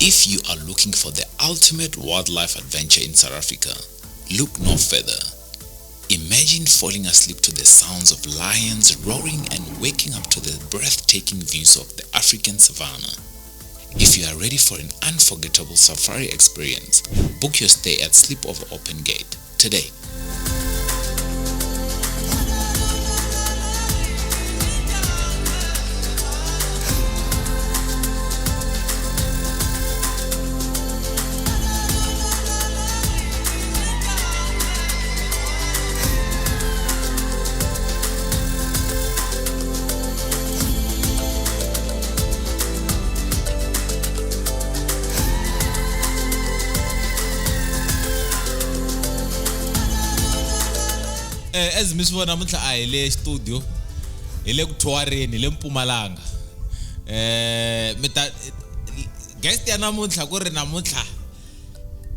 If you are looking for the ultimate wildlife adventure in South Africa, look no further. Imagine falling asleep to the sounds of lions roaring and waking up to the breathtaking views of the African savanna. If you are ready for an unforgettable safari experience, book your stay at Sleepover Open Gate today. As mi swi vona namuntlha a hi le studio hi le ku thowareni hi le Mpumalanga mi ta guest ya namuntlha ku ri namuntlha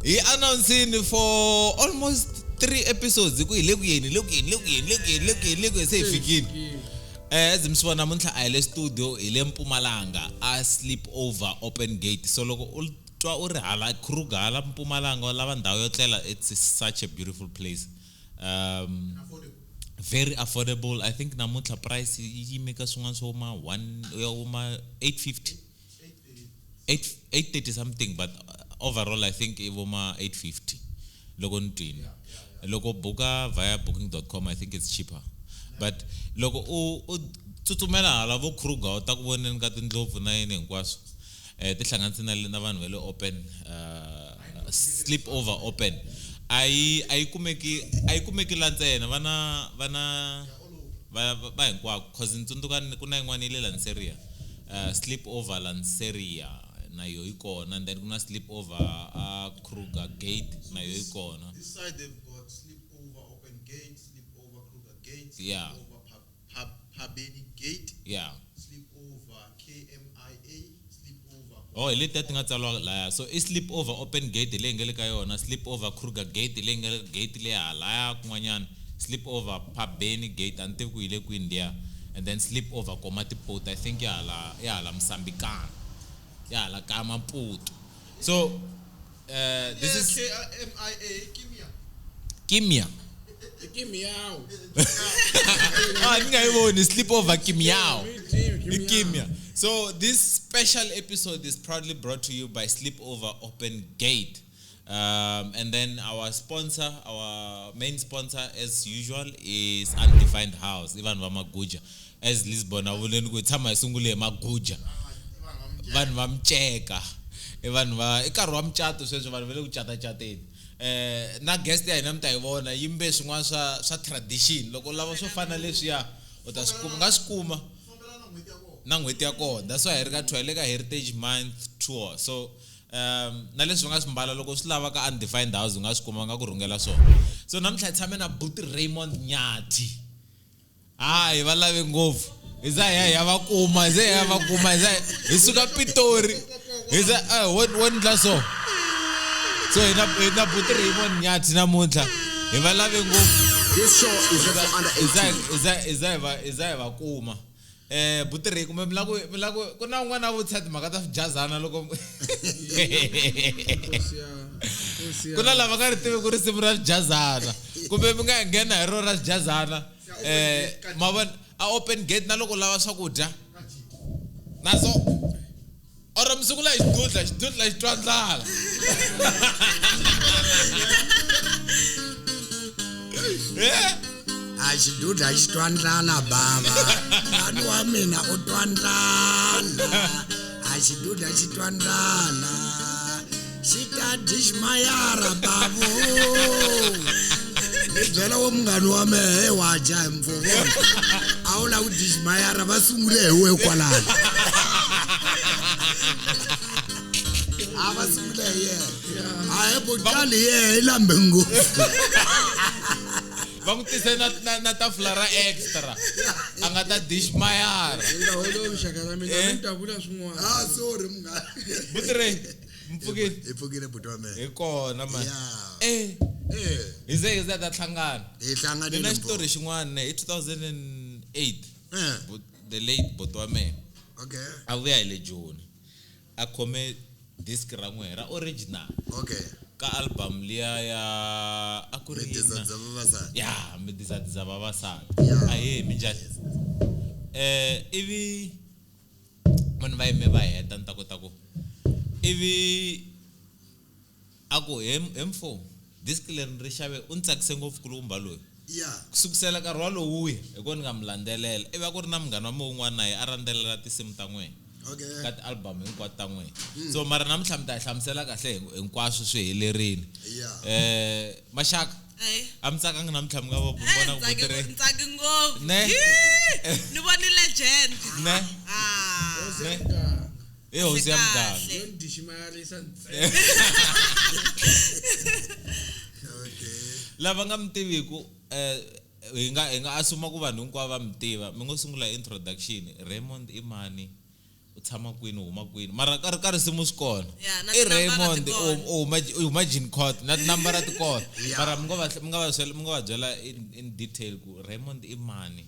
hi announcini for almost 3 episodes ku hi le ku yeni le ku yeni le ku yeni le ku yeni le ku yeni le ku yeni se hi fikile as mi swi vona namuntlha a hi le studio hi le Mpumalanga a sleep over open gate so loko u twa u ri hala Kruger hala Mpumalanga u lava ndhawu yo tlela it's such a beautiful place. Very affordable. I think namuntlha price yi yime ka swin'wana swo ma 1 ya uma 850 830 something, but overall I think i voma 850 loko ni twini. Loko buka via booking.com I think it's cheaper, but loko u tsutsumela hala vo Kruger u ta ku voneni ka tindlopfu na yini hinkwaswo tihlanganise na vanhu va le open sleep over open a yi kumeki la ntsena vana va hinkwako cause ni tsundzuka ku na yin'wana yi le Lanseria sleep over Lanseria na yo yi kona, and then ku na sleep over a Kruger Gate na yo yi kona. This side they've got sleep over Open Gate, sleep over Kruger Gate, sleep over Phabeni Gate, sleep over KMIA, sleep over. Oh, hi leti ti nga tsariwa laya. So i sleep over Open Gate leyi nga le ka yona, sleep over Kruger Gate leyi nga le gate leyi halaya kun'wanyana, sleep over Phabeni Gate a ni tivi ku yi le kwini liya, and then sleep over Komatipoort I think ya hala Msambikana, ya hala ka Maputo. So this is KMIA Kimia. Kimia. Kimiao. Ah, ni nga yi voni sleep over Kimiao. Kimia. So this special episode is proudly brought to you by Sleepover Open Gate. And then our sponsor, our main sponsor as usual is Undefined House, Ivan va Maguja. As Lisbon a vuleni ku tshama hi sungule hi Maguja. Vanhu va miceka. Vanhu va i nkarhi wa micato sweswi vanhu va le ku cata-cateni. Na guest ya hina mi ta yi vona yimbe swin'wana swa tradition. Loko u lava swo fana leswiya u ta swi kuma, nga swi kuma na n'hweti ya kona. That's why hi ri ka tour, hi le ka Heritage Month tour. So na leswi u nga swi mbala loko swi lava ka Undefined House u nga swi kuma, nga ku rhungela swona. So namuntlha hi tshame na Buti Raymond Nyathi. Hayi va lave ngopfu. Hi za hi ya va kuma, hi za hi ya va kuma, hi za hi suka Pitori. Hi za wo ndla so. So hi na Buti Raymond Nyathi namuntlha. Hi va lave ngopfu. This show is not for under 18. Hi za hi va kuma. Buti Ray kumbe mi la ku na un'wana a vutisa timhaka ta swijazana loko ku na lava nga ri tivi ku risimu ra swijazana kumbe mi nga nghena hi rona ra swijazana ma vona a open gate na loko lava swakudya naso or mi sungula hi xidudla xi twa ndlala. A xidudla xi twa ndlala bava. Mhani wa mina u twa ndlala. A xidudla xi twa ndlala. Xi ta dishmayara bavu. Ni byela wo munghana wa mehe wa dya hi mpfuvona. A wu lava ku dishmayara va sungule hi we kwalano. A va sungule hi yena. A hi botali yena i lambe ngopfu. Va n'wi tise na tafula ra extra. A nga ta dishmayara. Nga holovi xaka ra mina, mi ta vula swin'wana. Ah, sorry munghana. Buti Ray, mi pfukile? Hi pfukile buti wa mina. Hi kona man. Hi ze ta hlangana. Hi hlanganile. Ni na xitori xin'wana hi 2008. The late buti wa mina. Okay. A vuya hi le Joni. A khome Disc ra n'wehe ra original. Okay. Ka album liya ya a ku ri Midisa bya vavasati. Ya, midisa vavasati. Yeah. Ahee, minjhani? Ivi vanhu va yime va heta ni ta kota ku ivi a ku he mfo disc leri ni ri xave u ni tsakise ngopfu kulukumba loyi. Yeah. Ku sukusela nkarhi walowuya hi ko ni nga mi landzelela ivi a ku ri na munghana wa mina wun'wana na yena a landzelela tinsimu ta n'wina. Okay. Ka ti-album hinkwato ta n'wina. So mara namuntlha mi ta hi hlamusela kahle hinkwaswo swi helerile. Yeah. Maxaka. A mi tsakangi namuntlha mi nga va vona ku butere. Ntsaki ngopfu. Ne. Ni voni legend. Ne. Ah. Ne. I hosi ya muganga. Yo ni diximayarisa ntsena. Okay. Lava nga mi tiviku hi nga assume ku vanhu hinkwavo va mi tiva. Mi ngo sungula introduction. Raymond i mani? U tshama kwini, u huma kwini? Mara ka risimu swi kona. I Raymond u huma Jean Court na tinambara ti kona. Mara mi nga va byela in detail ku Raymond i mani?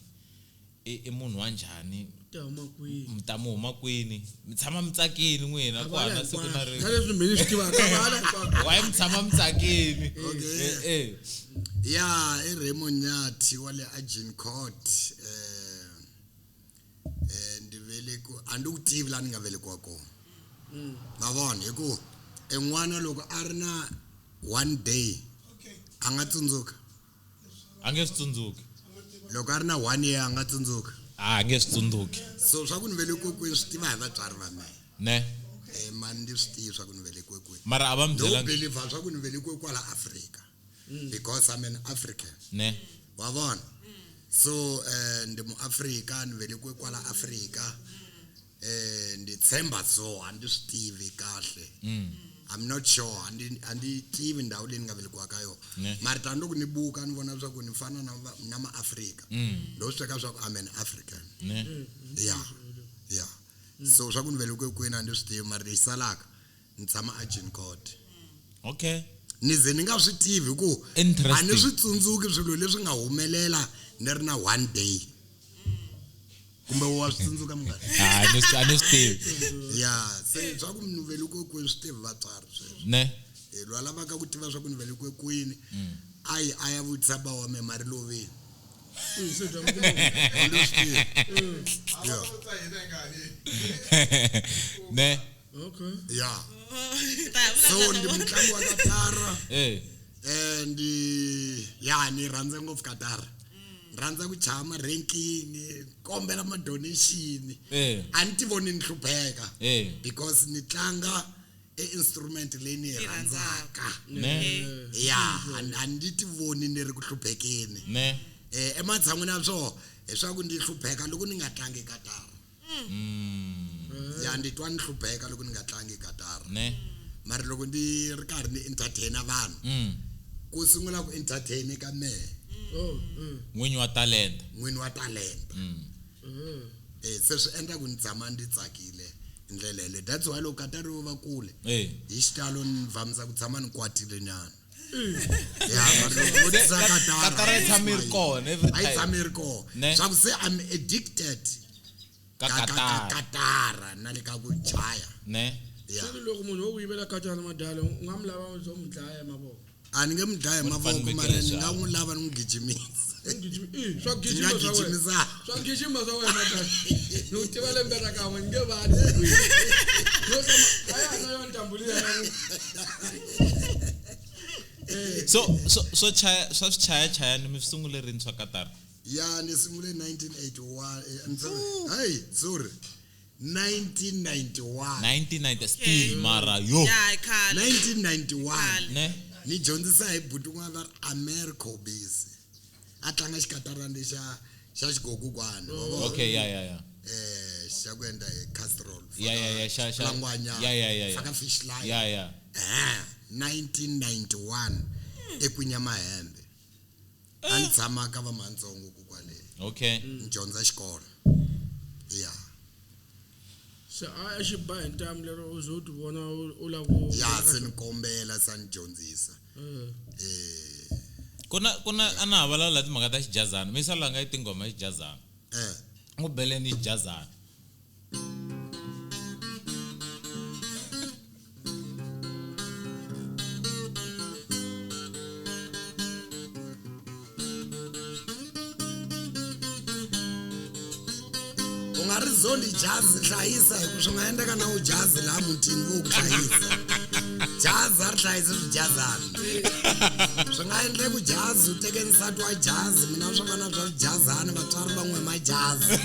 I munhu wa njhani? Mi ta mu huma kwini? Mi tshama mi tsakini n'wina ku hana siku na rin'we. Na leswi mina swi tivaka vala hinkwako. Why mi tshama mi tsakini? Okay. Ya, i Raymond Nyathi wa le Jean Court. Ndi veleku a ndi ku tivi laha ni nga velekiwa kona. Ma vona hi ku en'wana loko a ri na one day a nga tsundzuka. A nge swi tsundzuki. Loko a ri na 1 year a nga tsundzuka. A nge swi tsundzuki. So swa ku ni velekiwe kwini swi tiva hi vatswari va mina. Ne. Mani ndi swi tivi swa ku ni velekiwe kwini. Mara a va mi byela. No believe swa ku ni velekiwe kwala Africa. Because I'm an African. Ne. Wa vona? So ndi mu Africa ni velekiwe kwala Africa. Ndi tshemba so a ndi swi tivi kahle. I'm not sure andi tivi ndhawu leyi ni nga velekiwa ka yona. Mara tani loko ni buka ni vona swa ku ni fana na ma Africa. Ndo swi teka swa ku I'm an African. Yeah. Yeah. So swa ku ni velekiwe kwini a ndi swi tivi mara lexi salaka ni tshama a Jean Court. Okay. Ni ze ni nga swi tivi ku a ni swi tsundzuki swilo leswi nga humelela ni ri na one day. Kumbe wa swi tsundzuka munghana? A ni swi tivi. Yeah, se swa ku ni velekiwe kwini swi tivi vatswari sweswo. Ne. Loyi a lavaka ku tiva swa ku ni velekiwe kwini a ya vutisa ba wa mina mari lovini. Ne. Okay. Yeah. So ndi mutlangi wa katara. Ndi ya ni rhandza ngopfu katara. Rhandza ku chama rankini, kombela ma donation. A ni ti voni ni hlupheka. Because ni tlanga e instrument leyi ni yi rhandzaka. Ya, a ni ti voni ni ri ku hluphekeni. Ne. Ematshan'wini ya swona hi swa ku ndi hlupheka loko ni nga tlangi katara. Ya ndi twa ni hlupheka loko ni nga tlangi katara. Ne. Mara loko ndi ri karhi ni entertainer vanhu. Ku sungula ku entertain ka mehe. N'winyi wa talenta. N'winyi wa talenta. Se swi endla ku ni tshama ndzi tsakile hi ndlela yeleyo. That's why loko katara yo va kule hi xitalo ni vamisa ku tshama ni kwatile nyana. Ya, mara loko vo tisa katara Katara yi tshama yi ri kona every A yi time. tshama yi ri kona. Swa ku se I'm addicted ka katara. Katara na le ka ku chaya. Ne. Ya. Se loko munhu wo ku yivela katara madala u nga mi lava u zo mi dlaya mavoko. A ni nge mi dlaya mavoko mara ni nga n'wi lava ni n'wi gijimisa. Swa gijima swa wena. Swa gijima swa wena madala. Ni u tiva lembe ra kan'we ni nge vali. Yo tshama a ya na yona ntambu liya. So so chaya swa chaya chaya ni mi sungule rini swa katara? Ya ni sungule 1981. Hey, sorry. 1991. 1990 still mara yo. Yeah, khale. 1991. Ne. Ni dyondzisa hi buti un'wana va ri Americo Bisi. A tlanga xikatarana lexa xa xigogugwana. Okay, yeah yeah yeah. Xa ku endla hi castrol. Yeah yeah yeah xa xa. Langwanya. Yeah yeah yeah. Faka fish line. Yeah yeah. 1991 eKunyamahembe. A ni tshama ka va Mantsongo ku kwale. Okay. Ni dyondza xikolo. Yeah. Se a xi ba hi ntamu lero u ze u ti vona u lava ku Ya se ni kombela sa ni dyondzisa. Kuna a na ha vulavula timhaka ta xijazana. Mi sala nga yi tinghoma ya xijazana. N'wi beleni xijazana. Mzondi jazi hlayisa hi ku swi nga endleka na u jazi laha mutini vo ku hlayisa. Jazi a ri hlayisi swijazana. Swi nga endleka u jazi u teke nsati wa jazi, mina swa vana swa swijazana, vatswari van'we majazi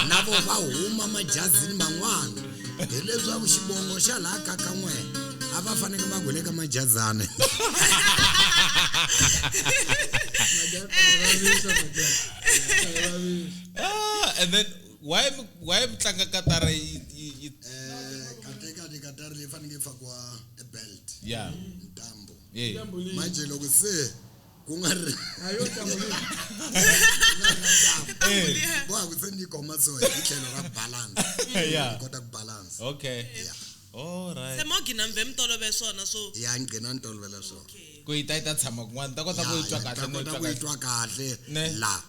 na vo va huma majazini man'wana. Hileswaku xivongo xa laha ka ka n'we a va faneke va gule ka majazana. And then why tlanga katara yi Kahle katara leyi faneke yi fakiwa e belt. Yeah. Ntambu. Yeah. Manje loko se ku nga ri boha ku se ni khoma so hi tlhelo ra balance. Yeah. Kota ku balance. Okay. Yeah. All right. Se mo gina mve mi tolovele swona so. Ya ngqina ni tolovela swona. Ku yi ta yi ta tshama kun'wana ta kota ku yi twa kahle no ta kota ku yi twa kahle la.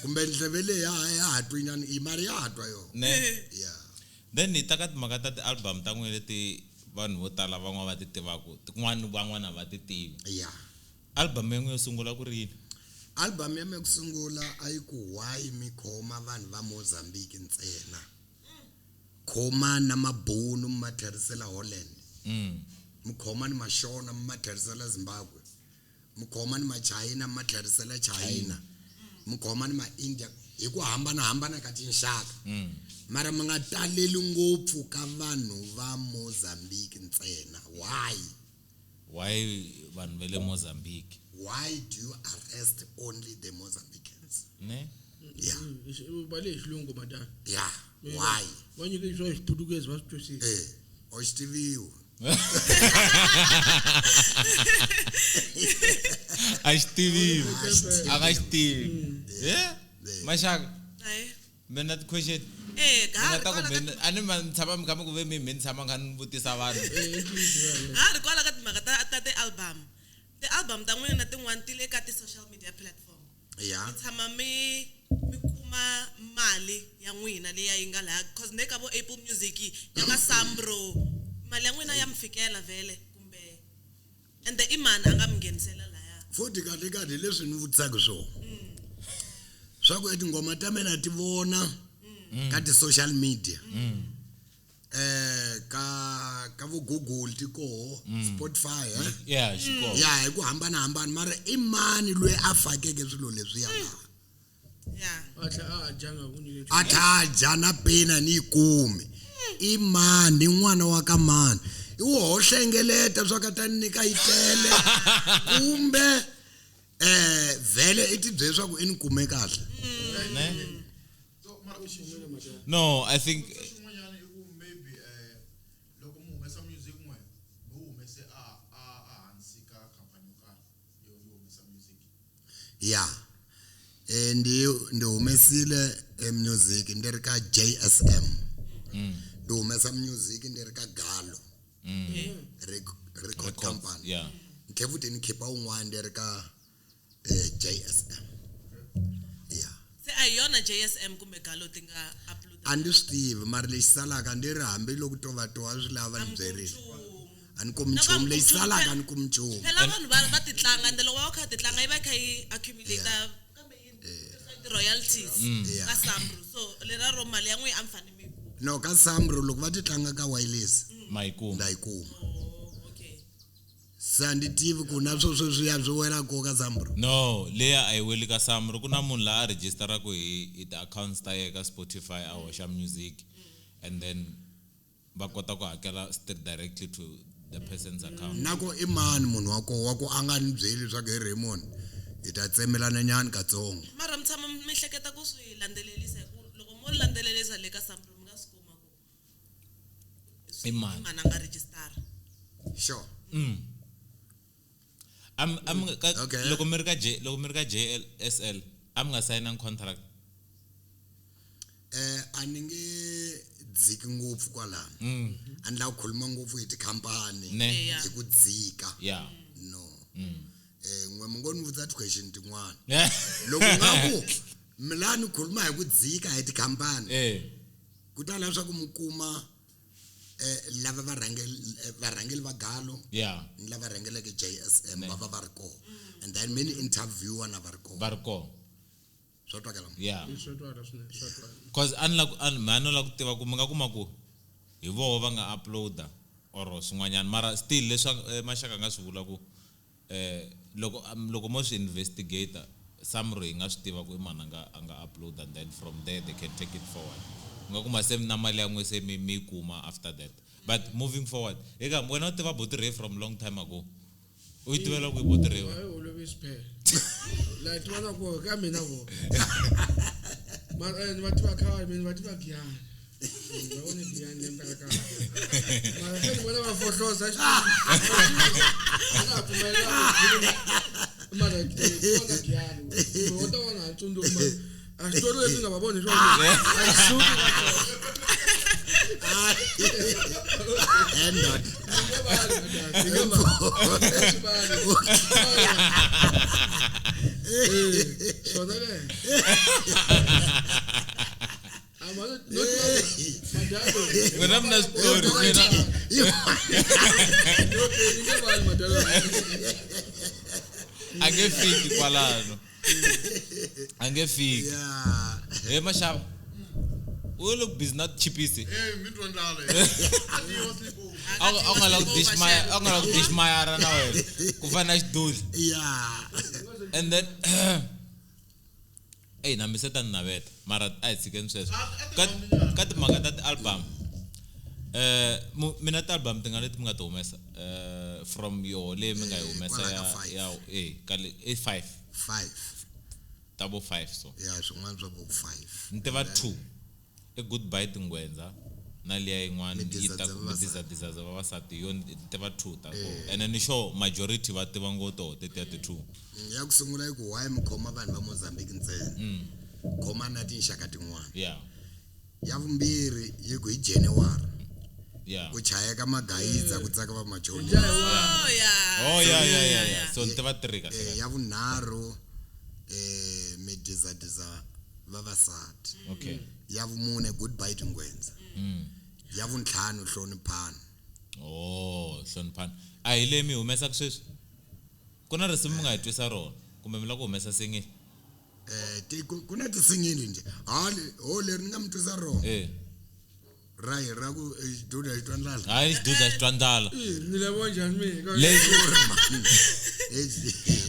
Kumbe ndleve leyi ya ha twinyana i mali ya ha twa yona. Ne. Yeah. Then hi ta ka timhaka ta ti-album ta n'wina leti vanhu vo tala van'wana va ti tivaka, tin'wana van'wana va ti tivi. Yeah. Album ya n'wina yo sungula ku ri yini? Album ya mina ku sungula a yi ku why mi khoma vanhu va Mozambique ntsena. Khoma na mabunu mi ma tlherisela Holland. Mi khoma ni Mashona mi ma tlherisela Zimbabwe. Mi khoma ni Machina mi ma tlherisela China. Mi khoma ni ma-India hi ku hambanahambana ka tinxaka. Mara mi nga taleli ngopfu ka vanhu va Mozambique ntsena. Why? Why vanhu va le Mozambique? Why do you arrest only the Mozambicans? Ne? Yeah. Va le hi xilungu madam. Yeah. Why? Va nyike swa Xiputukezi va swi twisisa. A xi tiviwi. A xi tiviwi. A nga xi tivi. Yeah. Maxaka. Mina ti-question. Eh, Mina ta ku mina a ni ma tshama mi kha mi ku ve mi ni tshama kha ni vutisa vanhu. Ha ri kwala ka timhaka ta ti-album. Ti-album ta n'wina na tin'wana ti le ka ti-social media platform. Yeah. Mi tshama mi kuma mali ya n'wina leyi yi nga laha cause ne ka vo Apple Music ya ka Sambro mali ya n'wina ya mi fikela vhele kumbe ende i mani a nga mi nghenisela laya. Futhi kahle kahle leswi ni vutisaka swona. Swa ku tinghoma ta mina ti vona ka ti-social media. Ka vo Google ti koho, Spotify Yeah, xi koho. Ya hi ku hambanahambana mara i mani loyi a fakeke swilo leswiya laha? Yeah. A tlhela a dya nga ku nyike A tlhela a dya na pena ni yi kumi. I mani n'wana wa ka mani? I wo hlengeleta swa ka ta nyika yi tele kumbe vhele i ti byele swa ku i ni kume kahle. Ne? No, I think xin'wanyana i ku maybe loko mu humesa music n'we mu humese a hansi ka company yo karhi yo humesa music. Yeah. Ndi humesile music ndi ri ka JSM. Ndi humesa music ndi ri ka Galo. Record company. Yeah. Ni tlhela futhi ni khipa wun'wana ndi ri ka JSM. Yeah. Se a hi yona JSM kumbe Galo ti nga upload. A ndi swi tivi mara lexi salaka ndi ri hambiloko to va to a swi lava ni byerile. A ni kumi nchumu lexi salaka a ni kumi nchumu. Phela vanhu va ti tlanga ende loko va kha ti tlanga yi va kha yi accumulate kambe yi royalties ka Sambro. So lera ro mali ya n'wina a mi fanele mi yi kuma. No ka Sambro loko va ti tlanga ka wireless ma yi kuma. nda yi kuma. Okay. Se a ndi tivi ku na swo sweswiya swi wela ko ka Sambro. No, leya a yi weli ka Sambro ku na munhu la a registeraka hi ti-accounts ta yena ka Spotify a hoxa music and then va kota ku hakela straight directly to the person's account. Na ku i mani munhu wa koho wa ku a nga ni byeli leswaku hi Raymond hi ta tsemelana nyana katsongo. Mara mi tshama mi hleketa ku swi landzelerisa hi ku loko mo landzelerisa le ka Sambro mi nga swi kuma ku I mani. I mani a nga register. Sure. Am loko mi ri ka J, loko mi ri ka JSL a mi nga sayinangi contract. A ni nge dziki ngopfu kwalano. A ni lava ku khuluma ngopfu hi tikhampani hi ku dzika. Yeah. No. N'we mi ngo ni vutisa ti-question tin'wana. Loko nga ku mi la ni khuluma hi ku dzika hi tikhampani. Ku ta lava swa ku mi kuma lava varhangeli va Galo. Yeah. Ni lava rhangeleke JSM va va va ri kona. And then many interviewer na va ri kona. Va ri kona. Swa twakala. Yeah. Swa twala swinene, swa twala. Cause a ni la ku a ni mhani la ku tiva ku mi nga kuma ku hi voho va nga uploada or swin'wanyana mara still leswi maxaka a nga swi vula ku loko loko mo swi investigate Samro yi nga swi tiva ku i mani a nga upload and then from there they can take it forward. U nga kuma se na mali ya n'we se mi mi yi kuma after that. But moving forward, eka wena u tiva Buti Ray from long time ago. U yi tivela ku i Buti Ray. A yi olovisi phela. La tiva na ku ka mina vo. Mara ni va tiva khale, mina ni va tiva Giyani. Va vone Giyani lembe ra khale. Mara se ni vona va fohloza a na ha pfumelela ku mara vona Giyani. Wo ta vona ha tsundzuki mara a xitori lexi nga va voni hi xona. A xi suki ka xona. Endoda. Swona le. Wena mi na switori wena. A nge fiki kwalano. A nge fiki. Yeah. He Mashava. U le ku busy na chipisi. Eh, mi twa ndlala. Adiwa sleepover. A a nga la ku dishmaya, a nga la ku dishmayara na wena. Ku fana na xidudla. Yeah. And then ey na mi se ta ni naveta mara a hi tshikeni sweswo. Ka timhaka ta ti-album mina ti-album ti nga leti mi nga ti humesa from yo leyi mi nga yi humesa Kwala ya ka five. ya ka le i 5. 5. Ta vo 5 so. Yeah, swin'wana swa vo 5. Ni tiva 2. I Goodbye Tingwenza na liya yin'wana yi ta ku Midizadza midizadiza vavasati yo ni tiva 2 ta kona. And ni sure majority va tiva ngo toho tetiya ti 2. Ya ku sungula i ku why mi khoma vanhu va Mozambique ntsena. Khoma na tinxaka tin'wana. Yeah. Ya vumbirhi yi ku hi January. Yeah. Ku chayeka magayidza ku tsaka va machoni. Oh yeah. Oh yeah yeah yeah yeah. So ni tiva 3 kahle. Ya vunharhu midizadiza vavasati. Okay. Ya vumune Goodbye Tingwenza. Ya vuntlhanu Hloniphani. Oh, Hloniphani. A hi leyi mi humesaka sweswi? Ku na risimu mi nga hi twisa rona kumbe mi lava ku humesa single? Ku na tisingili nje. Hali, ho leri ni nga mi twisa rona. Ra hi ra ku xidudla xi twa ndlala. Hayi xidudla xi twa ndlala. Ni le vona njhani mina?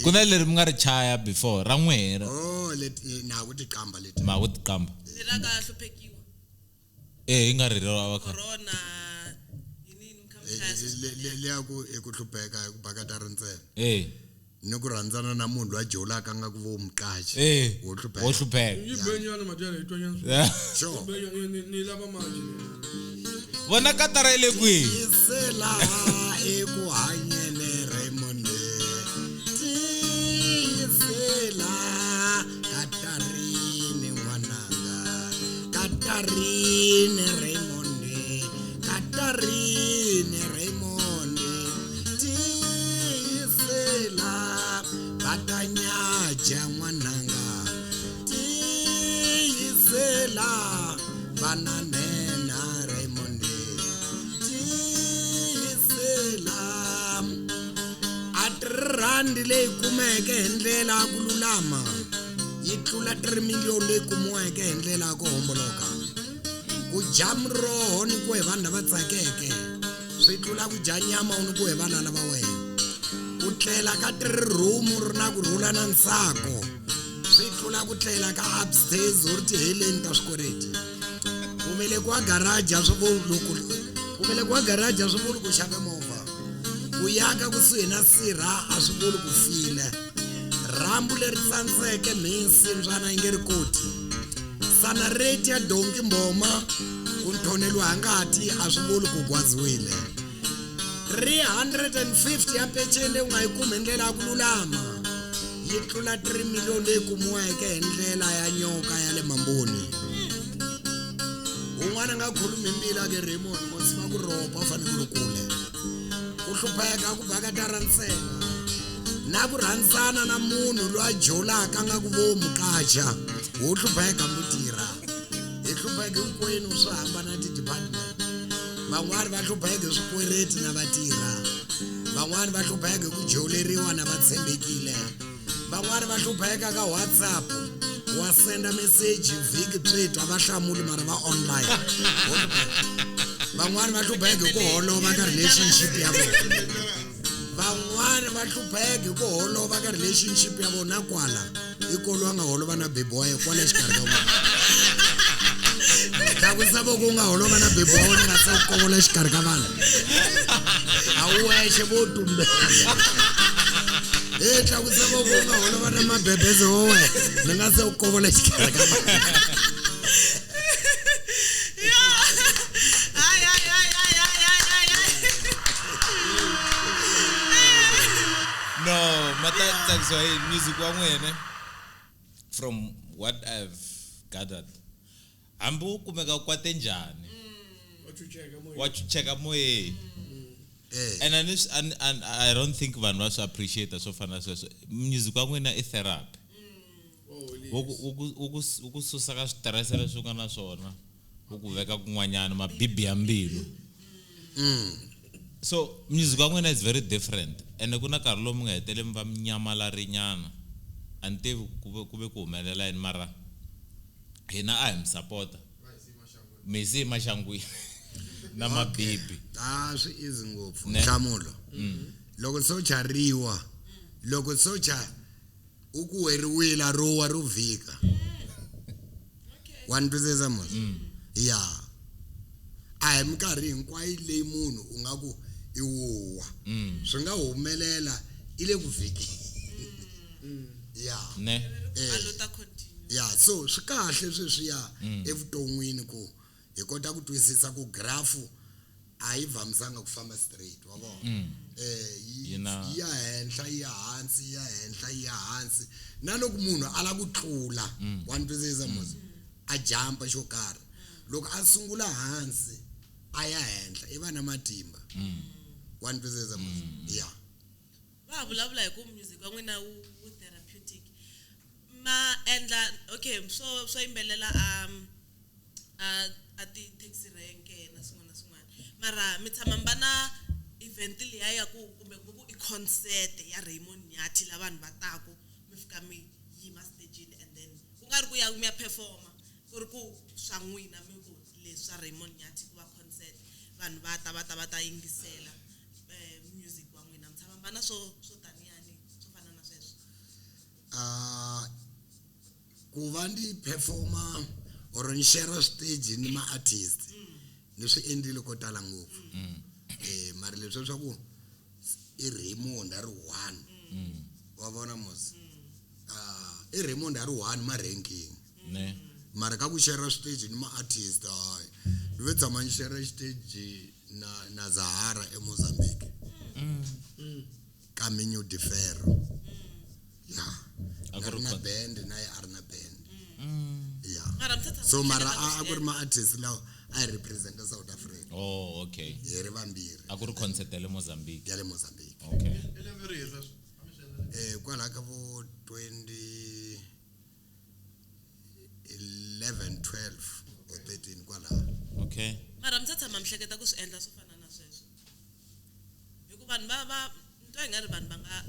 Ku na leri mi nga ri chaya before ra n'wehe. Oh, leti na ku tiqamba leti. Ma ku tiqamba. Ni ra ka hluphekiwa. Hi nga ri ra va kha. Corona yini mi kha mi chaya. Leya ku i ku hlupheka hi ku bakata ri ntsena. Ni ku rhandzana na munhu loyi a jolaka nga ku vo muqachi. Wo hlupheka. Wo hlupheka. Yi benyana madyela hi twa nyana. Sure. Ni lava manje. Vona katara yi le kwihi? Tisela eku hanyeni Raymond. Tisela Katarini n'wananga. Katarini Raymond. Katarini Raymond. Tisela Batanyaja n'wananga. Tisela Bananena Raymond. Tisela a tirhandi leyi kumeke hi ndlela ya ku lulama yi tlula 3 million leyi kumiweke hi ndlela ya ku homboloka. Ku dya muroho ni ku hi vanhu lava tsakeke swi tlula ku dya nyama ni ku hi valala va wena. Ku tlela ka 3 room ri na ku rhula na ntsako swi tlula ku tlela ka upstairs u ri tiheleni ta swikweleti. Ku velekiwa garage a swi vuli ku ku velekiwa garage a swi vuli ku xava movha. Ku yaka kusuhi na sirha a swi vuli ku file. Rhambu leri tsandzeke mhisi mbyana yi nge ri koti. Sana rate ya donki mboma ku nthoneliwa hi ngati a swi vuli ku gwaziwile. 350 ya peceni leyi u nga yi kumi hi ndlela ya ku lulama yi tlula 3 million leyi kumiweke hi ndlela ya nyoka ya le mamboni. Un'wana a nga khulumi mbilu a ke Raymond mos va ku ropa u fanele ku ri kule. Ku hlupheka ku bakatara ntsena na ku rhandzana na munhu loyi a jolaka nga ku vo muqacha wo hlupheka hambi u tirha. Hi hlupheka hinkwenu swo hambana ti-department. Van'wani va hlupheka hi swikweleti na vatirha. Van'wani va hlupheka hi ku joleriwa na va tshembekile. Van'wani va hlupheka ka WhatsApp. Wa senda message vhiki byi twa va hlamuli mara va online. Van'wani va hlupheka hi ku holova ka relationship ya vona. Van'wani va hlupheka hi ku holova ka relationship ya vona kwala. I kolo a nga holova na baby wa yena kwala exikarhi ka vona. Tlakusa voko u nga holova na baby wa wena nga se u kovola exikarhi ka vanhu. A wu wexe vo tumbela. E tlakusa voko u nga holova na mabebeze wa wena ni nga se u kovola exikarhi ka vanhu. Ay, ay, ay, ay, ay, ay, ay, ay. No, mata tsakisiwa hi music wa n'wina from what I've gathered. Hambi u kumeka u kwate njhani, Wa chucheka moyeni. wa chucheka moyeni. Eh. And I don't think vanhu va swi appreciate swo fana na sweswo. Music wa n'wina i therapy. Oh, yes. Wu ku susa ka switirese leswi u nga na swona, wu ku veka kun'wanyana mabibi ya mbilu. So music wa n'wina is very different. And ku na nkarhi lowu mi nga heteleli mi va mi nyamalarinyana. A ni tivi ku ve ku humelela yini mara hina a hi mi sapota. Mi si maxangwini na mabibi. A swi easy ngopfu. Ne. Nhlamulo. Loko socha riwa, loko socha u ku weriwile a ro wa ro vhika. Wa ni twisisa mos? Ya. A hi minkarhi hinkwayo leyi munhu u nga ku i wuwa. Swi nga humelela i le ku vhikeni. Ya. Ne. A lo ta continue. Ya, so swi kahle sweswiya evuton'wini ku hi kota ku twisisa ku graph a yi vhamisanga ku famba straight, wa vona. Yi na- Yi ya henhla, yi ya hansi, yi ya henhla, yi ya hansi. Na loko munhu a lava ku tlula, wa ni twisisa mos? A jump xo karhi. Loko a sungula hansi a ya henhla, i va na matimba. Wa ni twisisa mos? Ya. Va vulavula hi ku music wa n'wina wu therapeutic. Ma endla okay, swo yimbelela a ti taxi rank na swin'wana na swin'wana. Mara mi tshama mi va na event liya ya ku kumbe ku ku i concert ya Raymond Nyathi la vanhu va taku mi fika mi yima stage-ini and then ku nga ri ku ya mi ya performa, ku ri ku swa n'wina mi ku leswi swa Raymond Nyathi ku va concert, vanhu va ta va ta va ta yingisela music wa n'wina. Mi tshama mi va na swo taniyani swo fana na sweswo? Ku va ni performa or ni share stage ni ma artist ni swi endlile ko tala ngopfu. Mara leswi swa ku i Raymond a ri one. Wa vona mos? I Raymond a ri one ma ranking. Ne. Mara ka ku share stage ni ma artist, hayi. Ni ve tshama ni share stage na Zahara eMozambique. Ka Minho de Ferro. Ya. A ku A ri ri na con- band na ye a ri na band. Ya. Mara mi tshama So mi mara hleketa ku a ku ri swi ma artist lawa a hi represent South Africa. Oh, okay. Hi ri vambirhi. A ku ri concert ya le Mozambique. Ya le Mozambique. Okay. I lembe rihi sweswo? A mi swi endla Kwalaho ka vo 2011, 12 or 13 kwalaho. Okay. Mara mi tshama mi hleketa ku swi endla swo fana na sweswo. Hi ku vanhu va ni twa i nga ri vanhu va nga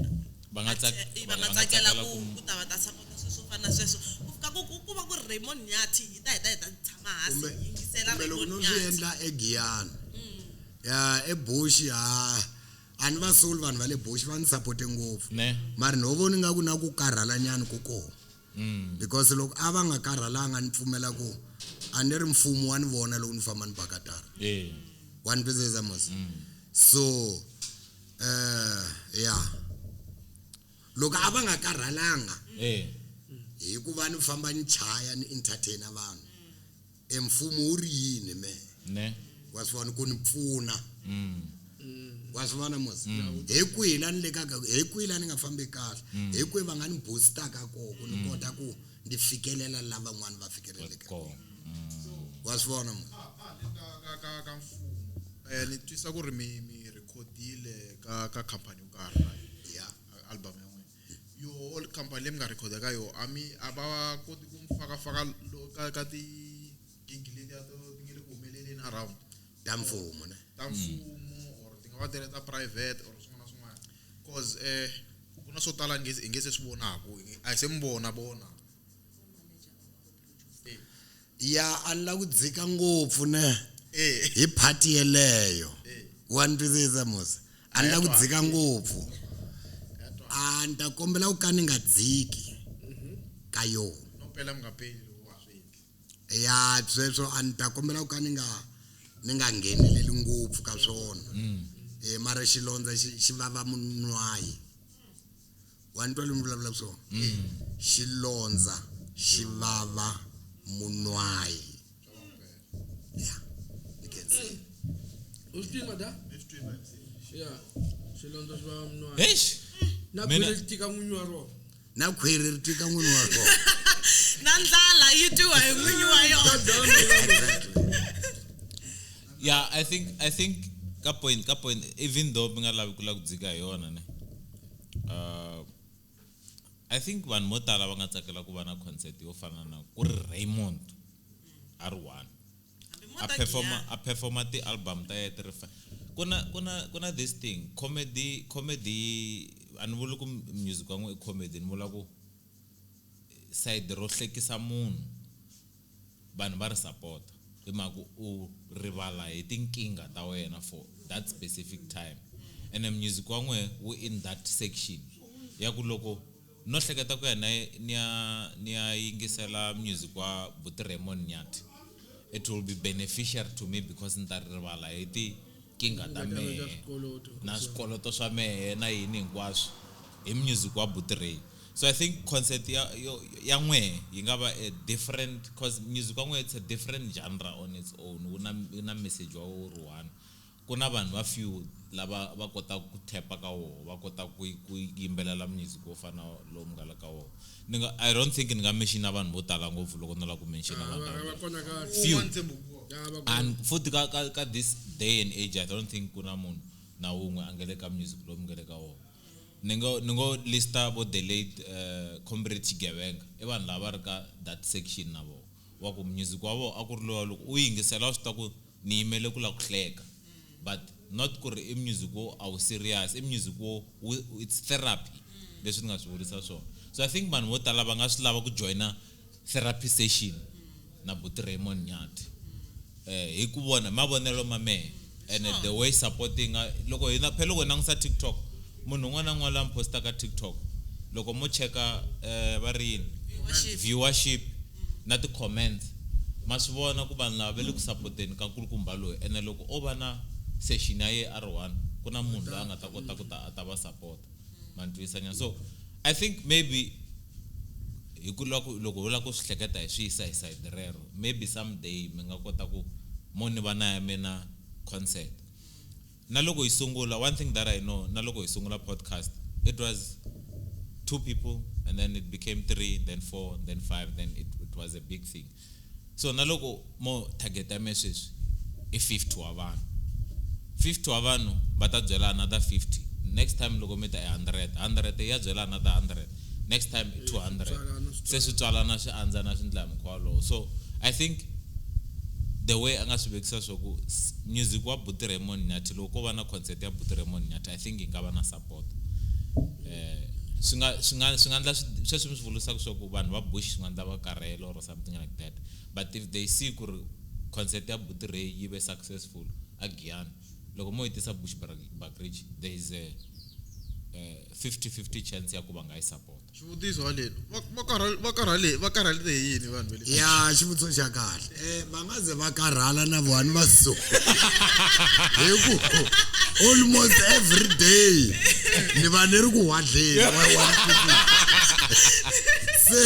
Va nga va nga va nga tsakela tsakela ku ta va ta support swilo swo fana na sweswo. Ku fika ku va ku ri Raymond Nyathi, hi ta hi ta hi ta tshama hansi Kumbe hi yingisela kumbe loko Raymond no swi Nyathi. endla eGiyani. Ya, eBush, ha. A ni va soli vanhu va le Bush, va ni support ngopfu. Ne. Mara no vona ingaku na ku karhalanyana ku kona. Because loko a va nga karhalanga ni pfumela ku a ni ri mfumo wa ni vona loko ni famba ni bakatara. Wa ni twisisa mos? So ya. Loko a va nga karhalanga hi ku va ni famba ni chaya ni entertainer vanhu. E mfumo wu ri yini me? Ne. Wa swi vona ku ni pfuna. Wa swi vona mos? Hi kwihi la ni le ka hi kwihi la ni nga fambi kahle? Hi kwihi va nga ni boostaka kona ku ni kota ku ni fikelela lava van'wana va fikeleleke? Kona. Wa swi vona mos? Ka mfumo. Ni twisisa ku ri mi recordile ka company yo karhi, right? Ya. Album ya n'wina. Yo company leyi mi nga recorda ka yo, a mi a va koti ku mi faka-faka ka ti gig letiya to ti nge le ku humeleleni around. Ta mfumo, ne? Ta mfumo or ti nga va ti ri ta private or swin'wana na swin'wana. Cause ku na swo tala hi nge se swi vonaku, a hi se mi vona vona. Ya a ni la ku dzika ngopfu ne. Eh. Hi party yeleyo. Wa ni twisisa musa. A ni la ku dzika ngopfu. A ni ta kombela ku ka ni nga dziki ka yona. No pela mi nga peli loko wa swi endli. Ya sweswo a ni ta kombela ku ka ni nga ngheneleli ngopfu ka swona. Mara xilondza xi vava munwayi. Wa ni twa lomu vulavulaka swona? Xilondza xi vava munwayi. Ya. Ni khensile. U swi tiva da? Ni swi tiva MC. Ya. Xilondza xi vava munwayi. Eish. Na Mina- khwiri ri tika n'winyi wa rona. Na khwiri ri tika n'winyi wa rona. Na ndlala yi twiwa hi n'winyi wa yona. Exactly. Yeah, I think ka point even though mi nga lavi ku la ku dzika hi yona ne. I think vanhu vo tala va nga tsakela ku va na concert yo fana na ku ri Raymond a ri one. Hambi mo A ta performa Giyani. a performa ti-album ta yena ti ri Kuna this thing comedy a ni vuli ku music wa n'we i comedy, ni vula ku side ro hlekisa munhu vanhu va ri support hi mhaka ku u rivala hi tinkingha ta wena for that specific time. And the music wa n'we wu in that section ya ku loko no hleketa ku ya ni ya yingisela music wa Buti Raymond Nyathi, it will be beneficial to me because ni ta rivala hi tinkingha ta mehe na swikoloto swa mehe na yini hinkwaswo hi music wa Buti Ray. So I think concert ya n'we yi nga va a different, cause music wa n'we it's a different genre on its own. Wu na message wa wu ri one. Ku na vanhu va few lava va kotaka ku tap-a ka woho, va kotaka ku yimbelela music wo fana lowu mi nga le ka woho. Ni nga, I don't think ni nga mention-a vanhu vo tala ngopfu loko ni lava ku mention-a vanhu Va lava. va kona kahle. Few. Un'wana ntshembo ku kona. Ya, va kona. And futhi ka this day and age, I don't think ku na munhu na wun'we a nga le ka music lowu mi nga le ka wona. Ni ngo lista vo the late Comrade Xigevenga, i vanhu lava ri ka that section na vona. Wa ku music wa vona a ku ri lowa loko u yingisela wa swi tiva ku ni yimele ku la ku hleka. But not ku ri i music wo a wu serious, i music wo it's therapy. Leswi ni nga swi vurisa swona. So I think vanhu vo tala va nga swi lava ku joina therapy session na Buti Raymond Nyathi. Hi ku vona mavonelo ma mehe and the way supporting loko hina phela loko hi langusa TikTok, munhu un'wana na un'wana la mi postaka TikTok, loko mo cheka va ri yini? Viewership. Viewership na ti-comments, ma swi vona ku vanhu lava va le ku supporteni ka nkulukumba loyi. Ene loko o va na session ya ye a ri one, ku na munhu loyi a nga ta kota ku ta a ta va support. Ma ni twisisa nyana? So I think maybe hi ku loko loko u lava ku swi hleketa hi swi yisa hi side rero, maybe someday mi nga kota ku mo ni va na ya mina concert. Na loko hi sungula, one thing that I know, na loko hi sungula podcast, it was 2 people and then it became 3, then 4, then 5, then it was a big thing. So na loko mo target ya me sweswi i 50 wa vanhu. 50 wa vanhu va ta byela another 50. Next time loko mi ta i 100, 100 ya byela another 100. Next time i 200. Se swi tswalana swi andzana swi ndlela mukhuva wolowo. So I think the way a nga swi vekisa swa ku music wa Buti Raymond Nyathi, loko ko va na concert ya Buti Raymond Nyathi, I think yi nga va na support. Swi nga, swi nga, swi nga endla sweswi mi swi vurisaka swa ku vanhu va Bush swi nga endla va karhele or something like that. But if they see ku ri concert ya Buti Ray yi ve successful a Giyani, loko mo yi tisa Bush Buckridge, there is a 50-50 chance ya ku va nga yi support. Xivutiso haleni, va karhale hi yini vanhu va le? Ya, xivutiso xa kahle. Va nga ze va karhala na vona va so. Hi ku almost every day ni va ni ri ku wadleni, wa Se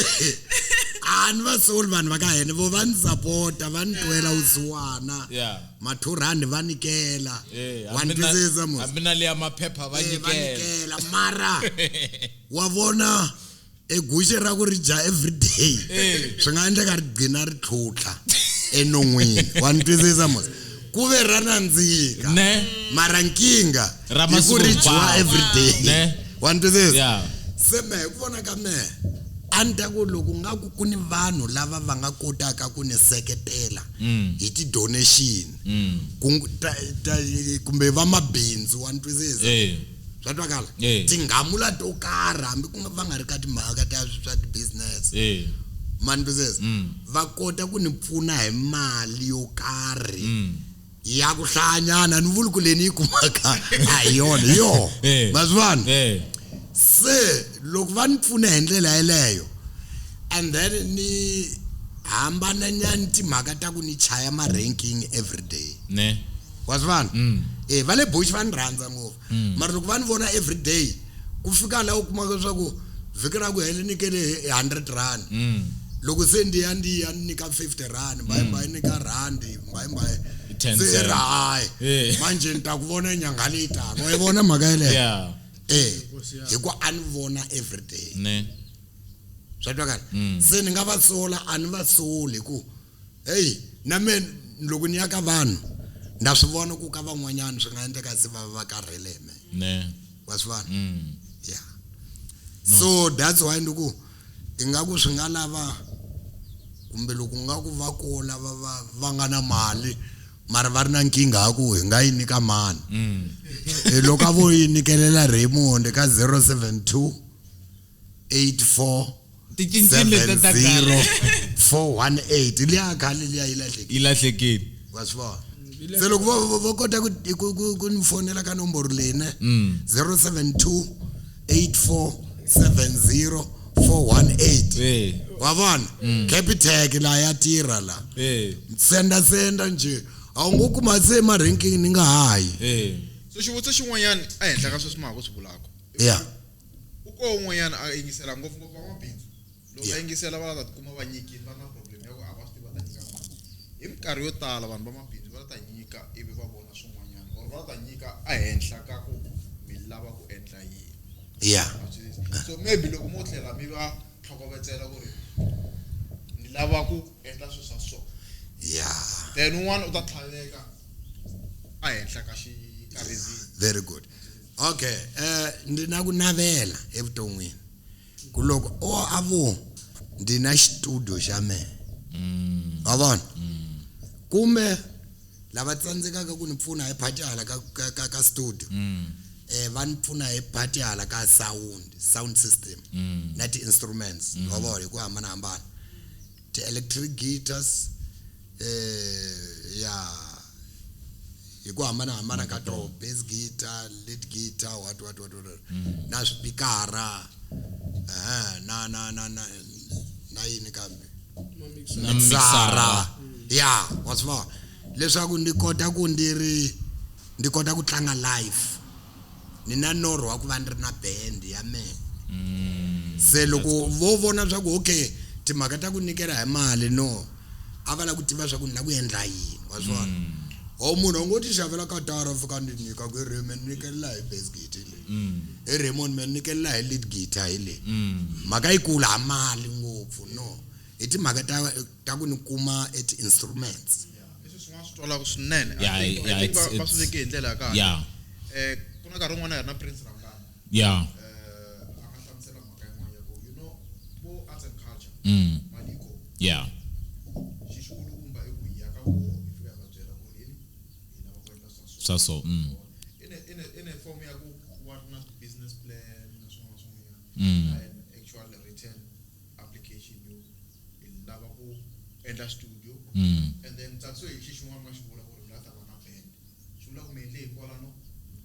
a ni va soli vanhu va ka hina, vo va ni support-a, va ni twela vusiwana. Ma 2 rand va nyikela. Wa ni twisisa mos? Hambi na leya maphepha va Va nyikela. nyikela, mara wa vona e guxe ra ku ri dya every day. Swi nga endleka ri gcina ri tlhutlha enon'wini. Wa ni twisisa mos? Ku ve ra nandzika. Ne. Mara nkingha Ra i ku masiku ri dyiwa hinkwawo. every day. Ne. Wa ni twisisa? Yeah. Se mehe ku vona ka mehe, a ni ta ku loko nga ku ku ni vanhu lava va nga kotaka ku ni seketela hi ti-donation, kumbe va mabindzu, wa ni twisisa? Swa twakala? Tinghamula to karhi hambi ku nga va nga ri ka timhaka ta swa ti-business. Mani twisisa va kota ku ni pfuna hi mali yo karhi ya ku hlayanyana ni vuli ku leyi ni yi kumaka a hi yona hi yoho ma swi vona se loko va ni pfuna hi ndlela yeleyo and then ni hambananyana timhaka ta ku ni chaya ma-ranking every day. Ne. Wa swi vona? Va le Bush va ni rhandza ngopfu. Mara loko va ni vona every day ku fika laha u kumaka leswaku vhiki ra ku hela nyikele 100 rand. Loko se ndi ya ndi ya nyika 50 rand, mbayi mbayi nyika rand, mbayi mbayi. Se ra hayi. Manje ni ta ku vona nyanga leyi taka. Wa yi vona mhaka yeleyo? Yeah. Hi ku a ni vona every day. Ne. Swa twakala? Se ni nga va sola a ni va soli ku hey na mina loko ni ya ka vanhu nda swi vona ku ka van'wanyana swi nga endleka se va va karhele hi mina. Ne. Wa swi vona? Yeah. So that's why ni ku ingaku swi nga lava kumbe loko nga ku va kola va nga na mali mara va ri na nkingha ya ku hi nga yi nyika mani. Loko a vo yi nyikelela Raymond ka 072 84 70 418 liya khale liya yi lahlekile. Yi lahlekile. Wa swi vona? Se loko vo kota ku ni fonela ka nomboro leyi ne 072 84 70 418. Wa vona? Capitec la ya tirha la. Senda nje. A wu ngo kuma se ma-ranking ni nga hayi. So xivutiso xin'wanyana ehenhla ka sweswi ma ha ku swi vulaka. Yeah. U ko un'wanyana a yingisela ngopfungopfu vamabindzu. Loko va yingisela va lava ta tikuma va nyikile va na problem ya ku a va swi tivi va ta nyika mali. Hi minkarhi yo tala vanhu va mabindzu va ta nyika ivi va vona swin'wanyana or va ta nyika ehenhla ka ku mi lava ku endla yini. Yeah. So maybe loko mo tlhela mi va tlhokovetsela ku ri ni lava ku endla swilo swa so. Yeah. Then un'wana u ta tlhaveka ehenhla ka ka reason. Very good. Okay, ndi na ku navela evuton'wini. Ku loko o a vo ndi na studio xa mina. Wa vona? Kumbe lava tsandzekaka ku ni pfuna hi phati hala ka studio. Va ni pfuna hi phati hala ka sound system na ti-instruments. Wa vona hi ku hambanahambana. Ti-electric guitars ya hi ku hambanahambana ka to bass guitar, lead guitar, what na swipikara na na na na na yini kambe na mixara. Yeah, wa swi vona leswaku ndi kota ku ndi ri ndi kota ku tlanga live. Ni na norho wa ku va ni ri na band ya mina. Se loko vo vona swa ku okay timhaka ta ku nyikela hi mali no a va lava ku tiva swa ku ni lava ku endla yini wa swi vona. O munhu a ngo ti xavela katara fika ni nyika ku Raymond nyikelela hi bass guitar leyi. Hi Raymond man nyikelela hi lead guitar hi leyi. Mhaka yikulu ha mali ngopfu no. Hi timhaka ta ku ni kuma ti-instruments. Leswi swin'wana swi twalaka swinene. I think va swi veke hi ndlela ya kahle. Yeah. Ku na nkarhi wun'wana hi ri na Prince Rangana. Yeah. A nga hlamusela mhaka yin'wana ya ku you know vo arts and culture. Mali yi kona. Yeah. Xixikulukumba i ku hi ya ka voho hi fika hi va byela ku ri hi lava ku endla swa so. In a form ya ku wa na business plan na swin'wana swin'wanyana. And actual written application yo hi lava ku endla studio. And then tsakisiwe hi xi xin'wana ma xi vula ku ri mi lava ta va na band. Swi vula ku mi endle hi kwalano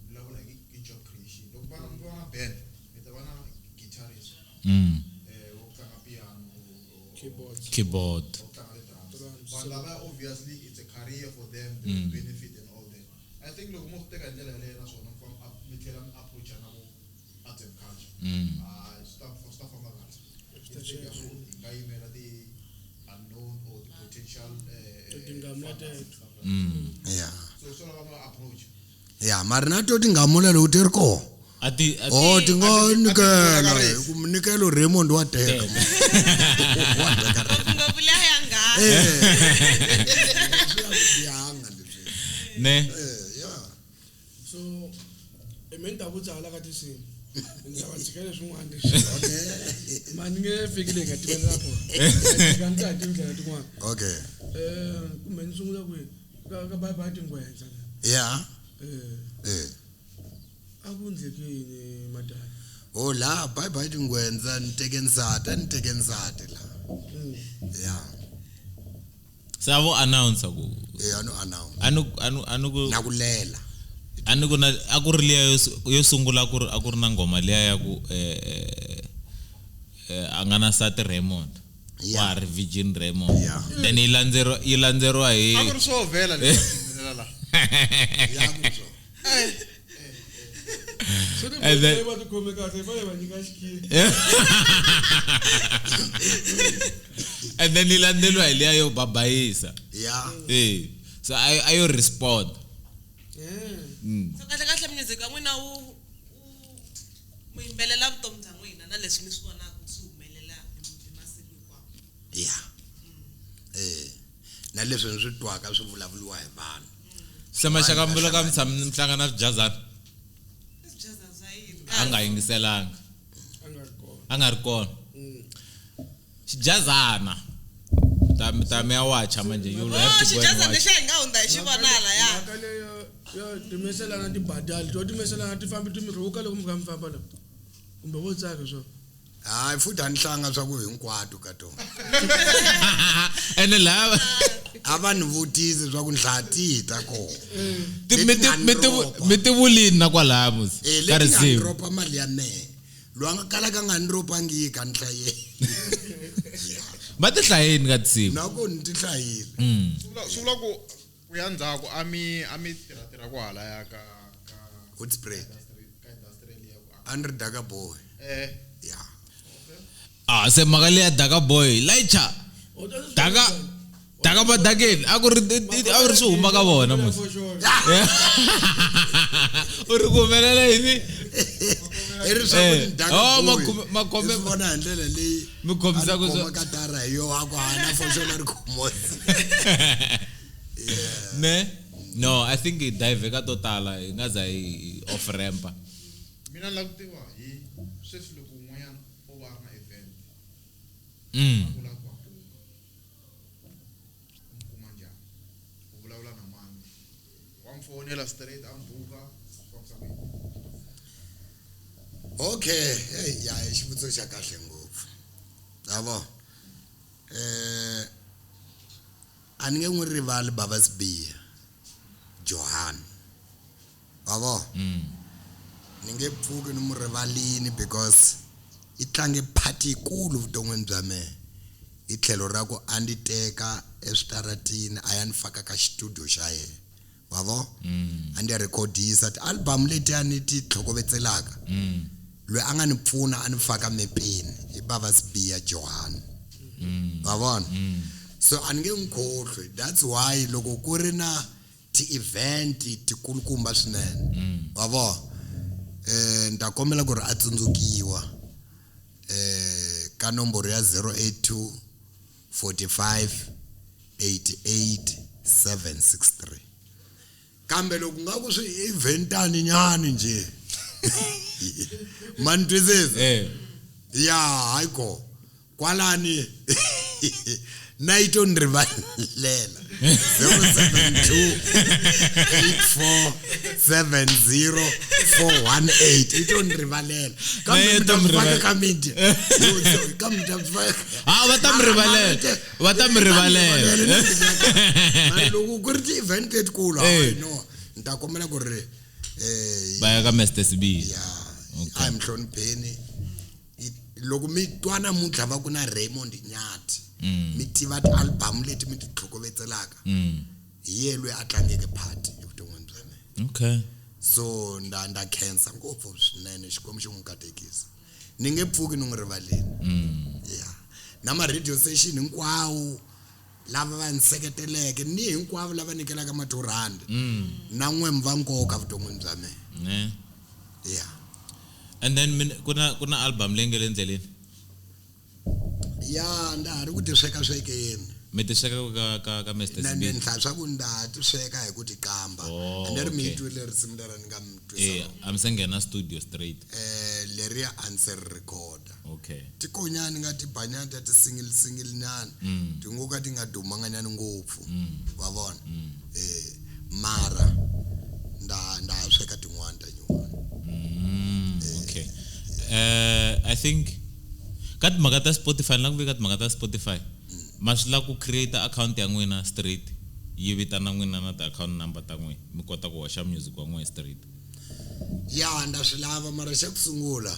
vulavula hi job creation. Loko va na band mi ta va na guitarist. Wa ku tlanga piano, keyboard. Wa ku tlanga ti-drums. Vanhu lava obviously it's a career for them, they will benefit and all that. I think loko mo swi teka hi ndlela yaleyo naswona mi tlhela mi approach na vo arts and culture. Swi ta famba kahle. Instead ya ku hi nga yimela ti-unknown or the potential Yeah. So swi lava va approach. Yeah, mara na to tingamula loko ti ri kona. Oh, ti nga nyikela hi ku nyikelo Raymond wa teka. Wa teka. Ngopfu liya ya nga. Leswi. Ne. Yeah. So mina ni ta vutisa hala ka tinsimu. Ndzi ta va tshikela swin'wana leswi. Okay. Mani nge fiki leyi nga tivela kona. Ka ni ta tindlela tin'wana. Okay. Kumbe ni sungula kwihi? Ka bye bye tingwendza. Yeah. A ku endleke yini madala? Oh la bye bye tingwendza ni teke nsati, a ni teke nsati la. Ya. Se a vo announce ku Eh, a no announce. a ni a ni ku Na ku lela. A ni ku na a ku ri liya yo sungula ku ri a ku ri na nghoma liya ya ku a nga na nsati Raymond. Yeah. Wa ha ri Virgin Raymond. Yeah. Then yi landzeriwa hi A ku ri swo vhela leswi humelela laha. Ya ku ri swona. Se ni And then- va tikhome kahle va va nyika xikili. And then yi landzeriwa hi liya yo babayisa. Ya. Eh. So a yo respond. So kahle kahle music wa n'wina wu mi yimbelela vutomi bya n'wina na leswi mi swi vonaka swi humelela hi masiku hinkwawo. Ya. Eh. Na leswi ni swi twaka swi vulavuriwa hi vanhu. Se maxaka mi vula ka mi tshama mi hlangana na swijazana I swijazana swa yini? a nga yingiselanga. A nga ri kona. A nga ri kona. Xijazana. Ta mi ya wacha manje you Oh, have to go and xijazana watch. lexi a hi nga hundza hi xi vona lahaya. Mhaka leyo yo timeselana ti badali to timeselana ti fambi ti mi rhuka loko mi kha mi famba la. Kumbe vo tsaka swona. Hayi futhi a ni hlanga swa ku hinkwato ka tona. Ene laha A va ni vutisi swa ku ni hlaya tihi ta kona. mi ti mi ti mi ti vulini na kwalaya musi Eh, ka leti nga ni risimu. ropa mali ya mehe. Loyi a nga kalaka a nga ni ropangiki a ni hlayeli. Va ti hlayeni ka tinsimu. Na ku ni ti hlayile. Swi vula ku ku ya ndzhaku a mi a mi tirha tirha ku halaya ka ka Hoedspruit. ka industry liya ku A ni ri daka boy. eh Ya. Ah se mhaka leya daka boy layicha. Daka daka madakeni a ku ri a ku ri swi huma ka vona musi. For sure. U ri ku humelela yini? I ri swa ku Eh. ni daka Oh, boy. makhome- I swi vona hi ndlela leyi Mi khombisa a ni ku khoma katara hi yo a ku hana for sure ri khomosi. Ne? No, I think hi dive ka to tala hi nga za hi off rampa. mina ni lava ku tiva hi sweswi loko un'wanyana o va a ri na event u lava ku va buka u mi kuma njhani u vulavula na mani wa mi fonela straight a mi buka swi fambisa ku yini Okay, hey ya i xivutiso xa kahle ngopfu. Yabo. A ni nge n'wi rivali Baba Sibiya. Johan. Yabo. Ni nge pfuki ni n'wi rivalini because i tlange part yikulu vuton'wini bya mehe. Hi tlhelo ra ku a ni teka eswitaratini a ya ni faka ka xitudio xa yena. Wa vo? A ni ya rhekhodisa ti-album letiya ni ti tlhokovetselaka. Loyi a nga ni pfuna a ni faka mepeni i Baba Sibiya Johan. Wa vona? So a ni nge n'wi khohlwi. That's why loko ku ri na ti-event tikulukumba swinene. Wa vona? Ni ta kombela ku ri a tsundzukiwa ka nomboro ya 082 45 88 763. Kambe loko nga ku swi eventani nyani nje. Ma ni twisisa? Eh. Ya, hayi ko. Kwalani na yi to ni rivalela. 072 84 70 418 yi to ni rivalela. Kambe Na yi mi to ta mi swi faka rivalela. ka media. Kambe mi ta swi faka. Ah va ta mi rivalela. Va ta mi rivalela. Mara loko ku ri ti-event letikulu Eh. hayi no ni ta kombela ku ri Va ya ka Mr Sibiya. ya a hi mi hlonipheni loko mi twa namuntlha va ku na Raymond Nyathi mi tiva ti-album leti mi ti tlhokovetselaka hi ye loyi a tlangeke part evuton'wini bya mina. Okay. So nda khensa ngopfu swinene Xikwembu xi n'wi katekisa. Ni nge pfuki ni n'wi rivaleni. Ya. Na ma-radio station hinkwawo lava va ni seketeleke ni hinkwavo lava nyikelaka ma 2 rand na n'we mi va nkoka vuton'wini bya mina. Ne. Ya. And then ku na album leyi nga le ndleleni. Ya nda ha ri ku ti sweka swekeni. Mi ti sweka ka Mr Na ni Sibiya. nhlaya swa ku nda ha ti sweka hi ku ti kamba. Oh, A ni ri mi okay. yi twile risimu leri ni nga mi twisa. Eh, a mi se nghena studio straight. Leriya a ni se ri record-a. Okay. Tikonyani nga tibanyana ta ti-single single nyana. Ti ngo ka ti nga dumanga nyana ngopfu. Wa vona? Mara nda ha sweka tin'wana ta nyuwana. Okay. I think Ka timhaka ta Spotify ni la ku vika timhaka ta Spotify. Ma swi lava ku create account ya n'wina straight yi vitana n'wina na ti-account number ta n'wina mi kota ku hoxa music wa n'wina straight. Ya nda swi lava mara xa ku sungula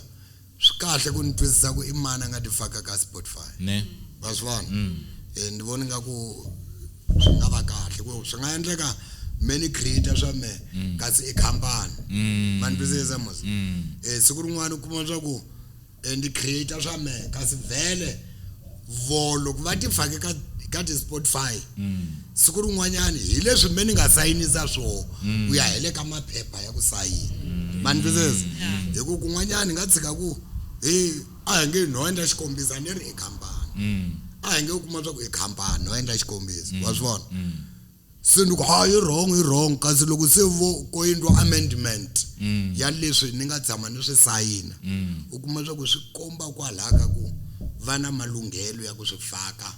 swi kahle ku ni twisisa ku i mani a nga ti faka ka Spotify. Ne? Va swi vona? Ni vona nga ku swi nga va kahle ku swi nga endleka many creator swa me kasi i khampani. Ma ni twisisa mos? Siku rin'wana u kuma swa ku ndi creator swa me kasi vhele vo loko va ti fake ka ti-Spotify siku rin'wanyani hi leswi me ni nga sayinisa swoho ku ya hi le ka maphepha ya ku sayina. Ma ni twisisa? Hi ku kun'wanyani ni nga tshika ku he a hi nge no endla xikombiso a ni ri i khampani. A hi nge u kuma swa ku i khampani no endla xikombiso wa swi vona? Se ni ku ha yi wrong yi wrong kasi loko se vo ko endliwa amendment ya leswi ni nga tshama ni swi sayina u kuma swa ku swi komba kwalaya ka ku va na malunghelo ya ku swi faka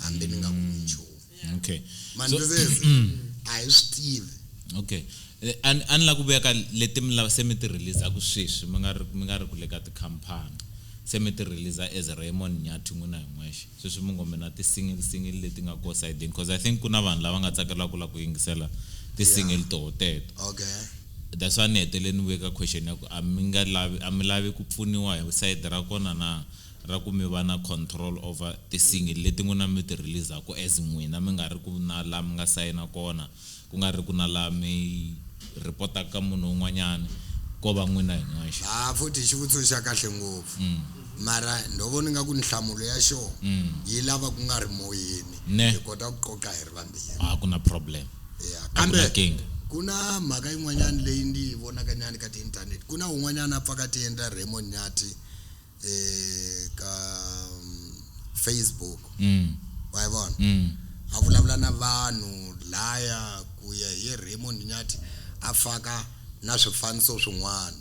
hambi ni nga kumi nchumu. Okay. Ma ni twisisa? A hi swi tivi. Okay. A ni la ku vuya ka leti mi lava se mi ti release-aku sweswi mi nga ri ku le ka tikhampani se mi ti release as Raymond Nyathi n'wina hi n'wexe. Sweswi mi ngo mi na ti-single leti nga ko sideni because I think ku na vanhu lava nga tsakelaka ku lava ku yingisela ti-single toho teto. Okay. That's why ni hetelele ni vuye ka question ya ku a mi nga lavi a mi lavi ku pfuniwa hi side ra kona na ra ku mi va na control over ti-single leti n'wina mi ti release-aku as n'wina mi nga ri ku na laha mi nga sayina kona ku nga ri ku na laha mi report-aka ka munhu un'wanyana ko va n'wina hi n'wexe. Futhi xivutiso xa kahle ngopfu. Mara ndo vona nga ku nhlamulo ya xona yi lava ku nga ri moyeni. Hi kota ku qoqa hi ri vambirhi. A ku na problem. Yeah. Kambe ku na mhaka yin'wanyana leyi ndi yi vonaka nyana ka ti-internet. Ku na un'wanyana a pfaka ti endla Raymond Nyathi ka Facebook. Wa yi vona? A vulavula na vanhu laya ku ya hi Raymond Nyathi a faka na swifaniso swin'wana.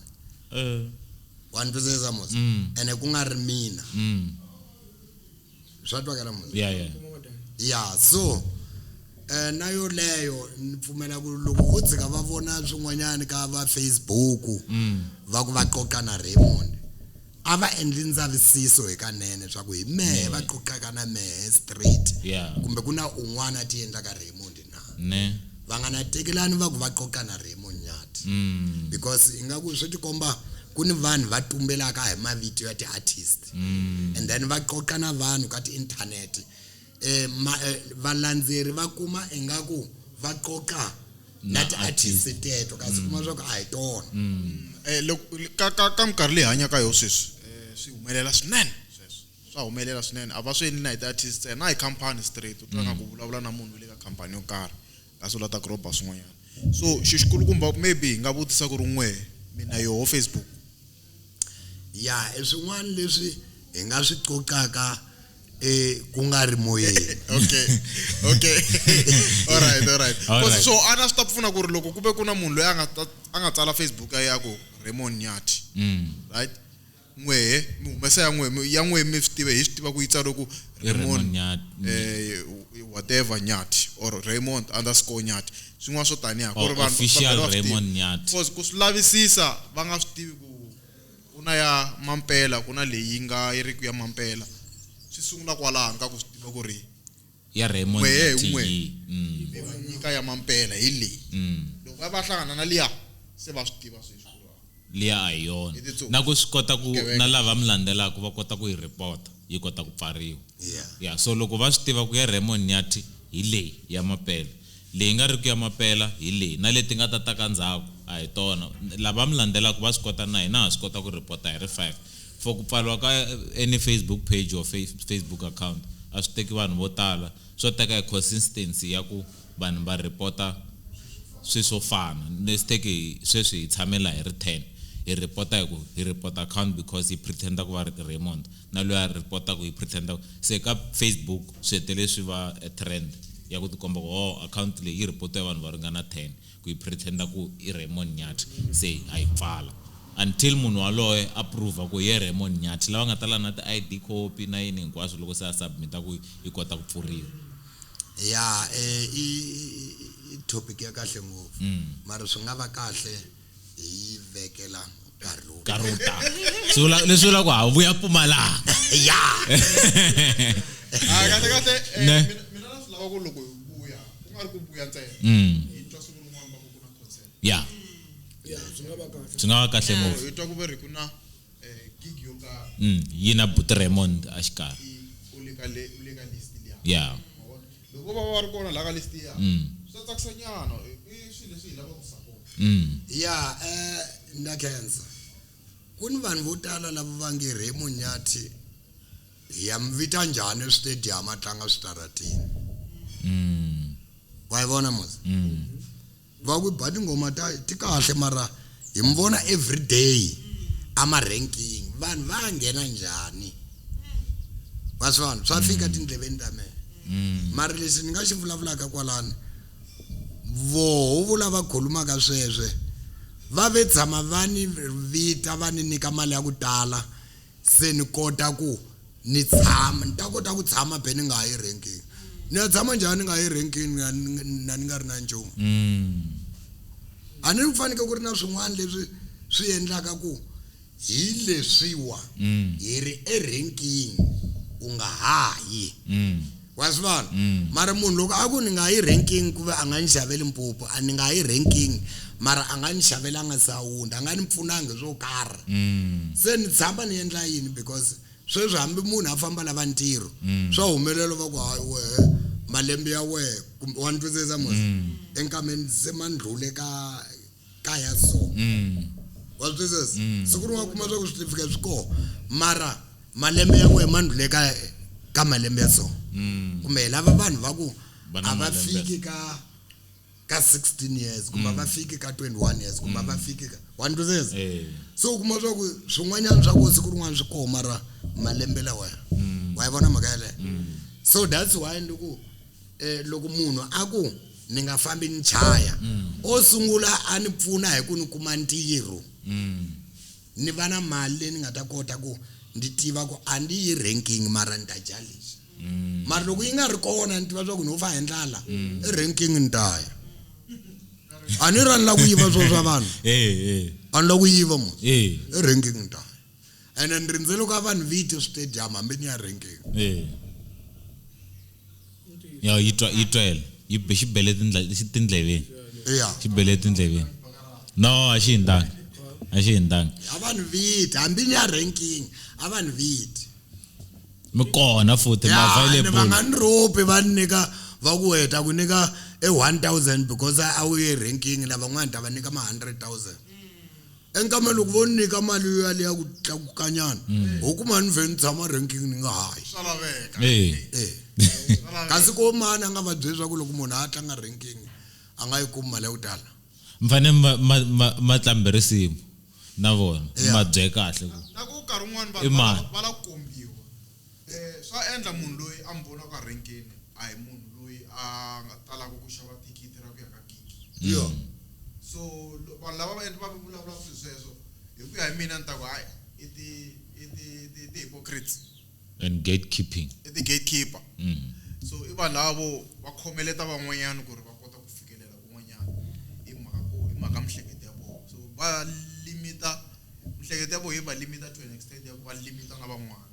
Wa ni twisisa mos? Ene ku nga ri mina. Swa twakala mos? Yeah. Yeah, so na yoleyo ni pfumela ku loko vo tshika va vona swin'wanyana ka va Facebook va ku va qoqa na Raymond a va endli ndzavisiso hi kanene swa ku hi mehe va qoqaka na mehe straight. Kumbe ku na un'wana a ti endlaka Raymond na. Ne. Va nga na tekelani va ku va qoqa na Raymond Nyathi. Because ingaku swi tikomba ku ni vanhu va tumbelaka hi mavito ya ti-artist. And then va qoqa na vanhu ka ti-internet. Valandzeri va kuma ingaku va qoqa na ti-artist teto kasi kuma swa ku a hi tona. Loko ka minkarhi leyi hanyaka yo sweswi swi humelela swinene sweswo. Swa humelela swinene a va swi endli na hi ti-artist ntsena na hi khampani straight u twa nga ku vulavula na munhu le ka khampani yo karhi kasi u la ta ku rhoba swin'wanyana. So xi xikulukumba maybe hi nga vutisa ku ri n'we mina yoho Facebook. Ya i swin'wana leswi hi nga swi qoqaka ku nga ri moyeni. Okay. All right. So ana swi ta pfuna ku ri loko ku ve ku na munhu loyi a nga tsala Facebook ya ku Raymond Nyathi. Right? N'we mi humesa ya n'we ya n'we mi swi tiva hi swi tiva ku yi tsariwe ku Raymond Nyathi whatever Nyathi or Raymond underscore Nyathi. Swin'wana swo taniya ku ri vanhu official Raymond Nyathi. Because ku swi lavisisa va nga swi tivi ku ku na ya mampela ku na leyi nga yi ri ku ya mampela. Swi sungula kwalano ka ku swi tiva ku ri ya Raymond Nyathi va nyika ya mampela hi leyi. Loko va hlangana na liya se va swi tiva sweswi liya a hi yona. Na ku swi kota ku na lava mi landzelaka va kota ku yi report yi kota ku pfariwa. Yeah, so loko va swi tiva ku ya Raymond Nyathi hi leyi ya mampela leyi nga ri ku ya mampela hi leyi na leti nga ta ta ka ndzhaku a hi tona. Lava mi landzelaka va swi kota na hina ha swi kota ku report hi ri 5. For ku pfariwa ka any Facebook page or Facebook account a swi teki vanhu vo tala swo teka hi consistency ya ku vanhu va reporta swi swo fana. Let's take sweswi hi tshamela hi ri 10 hi reporta hi ku hi report account because hi pretenda ku va Raymond na loyi a reporta ku hi pretenda se ka Facebook swi hetele swi va a trend ya ku tikomba ku account leyi yi reporta vanhu va ringana 10 ku hi pretenda ku i Raymond Nyathi se a yi pfala until munhu waloye approve ku ye Raymond Nyathi lava nga tala na ti-ID copy na yini hinkwaswo loko se a submita ku yi kota ku pfuriwa. Ya i topic ya kahle ngopfu mara swi nga va kahle hi vekela Nkarhi lowu Nkarhi wo tala. Swi vula leswi vulaka ku ha vuya Mpumalanga. Ya. Ah, kahle kahle Ne. mina na swi lava ku loko hi vuya ku nga ri ku vuya ntsena hi twa siku rin'wana va ku ku na concert. Ya. Ya, swi nga va kahle. Swi nga va kahle ngopfu. Hi twa ku ve ri ku na gig yo karhi. Yi na Buti Raymond a xikarhi. U le ka le u le ka list liya. Ya. Loko va va ri kona la ka list ya. Swa tsakisa nyana i swilo leswi hi lavaka ku support. Ya, na khensa. Ku ni vanhu vo tala lava va nge Raymond Nyathi hi ya mi vita njhani eswitediyamu a tlanga switarateni. Wa yi vona mos? Va ku ba tinghoma ta ti kahle mara hi mi vona every day a ma ranking vanhu va nghena njhani? Va swi vona swa fika tindleveni ta mina. Mara lexi ni nga xi vulavulaka kwalano voho vo lava khulumaka sweswe va ve tshama va ni vita va ni nyika mali ya ku tala se ni kota ku ni tshama ni ta kota ku tshama be ni nga ha yi ranking. Ni ya tshama njhani ni nga yi ranking na ni nga ri na nchumu? A ni faneke ku ri na swin'wana leswi swi endlaka ku hi leswiwa hi ri eranking u nga ha yi. Wa swi vona? Mara munhu loko a ku ni nga yi ranking ku ve a nga ni xaveli mpupu, a ni nga yi ranking mara a nga ni xavelanga sawundi, a nga ni pfunanga swo karhi. Se ni tshama ni endla yini because sweswi hambi munhu a famba lava ntirho swa humelela va ku hayi wehe malembe ya wehe kumbe wa ni twisisa mos enkameni se ma ndlhule ka ya so. Wa swi twisisa? Siku rin'wana kuma swa ku switifiketi swi kona mara malembe ya wehe ma ndlhule ka malembe ya so. Kumbe hi lava vanhu va ku a va fiki ka 16 years kumbe va fiki ka 21 years kumbe va fiki ka wa ni twisisa? So u kuma swa ku swin'wanyana swa ku siku rin'wana swi kona mara malembe lawa wa yi vona mhaka yaleyo. So that's why ni ku loko munhu a ku ni nga fambi ni chaya o sungula a ni pfuna hi ku ni kuma ntirho ni va na mali leyi ni nga ta kota ku ndi tiva ku a ndi yi ranking mara ni ta dya lexi. Mara loko yi nga ri kona ni tiva swa ku no fa hi ndlala i ranking ni ta ya. A ni ra ni lava ku yiva swo swa vanhu. A ni lava ku yiva mos. I ranking ni ta ya. Ene ni rindzele ka vanhu viti switediyamu hambi ni ya ranking. Ya yi twela. Yi xi bele tindleveni. Ya. Xi bele tindleveni. No, a xi hindanga. A xi hindanga. A vanhu viti hambi ni ya ranking a vanhu viti. Mi kona futhi ma available. Va nga ni ropi va nyika va ku weta ku nyika e 1000 because a wu ye ranking lavan'wana ta va nyika ma 100,000. Enkameni loko vo nyika mali yo yaliya ku tlakukanyana ho kuma ni vhe ni tshama ranking ni nga hayi. Swa laveka. Kasi ko mani a nga va byeli swa ku loko munhu a tlanga ranking a nga yi kumi mali ya ku tala. Mi fanele ma tlambe risimu na vona ma bye kahle ku. Na ku nkarhi wun'wani vanhu va lava ku kombiwa. Swa endla munhu loyi a mi vonaka ranking a hi munhu loyi a nga talaka ku xava thikithi ra ku ya ka gig. Yo. So vanhu lava va endla va vulavula swilo sweswo hi ku ya hi mina ni ta ku hayi i ti hypocrites and gatekeeping. I ti gatekeeper. So i vanhu lava vo va khomeleta van'wanyana ku ri va kota ku fikelela kun'wanyana hi mhaka ku hi mhaka miehleketo ya vona. So va limita miehleketo ya vona yi va limita to an extent ya ku va limita na van'wana.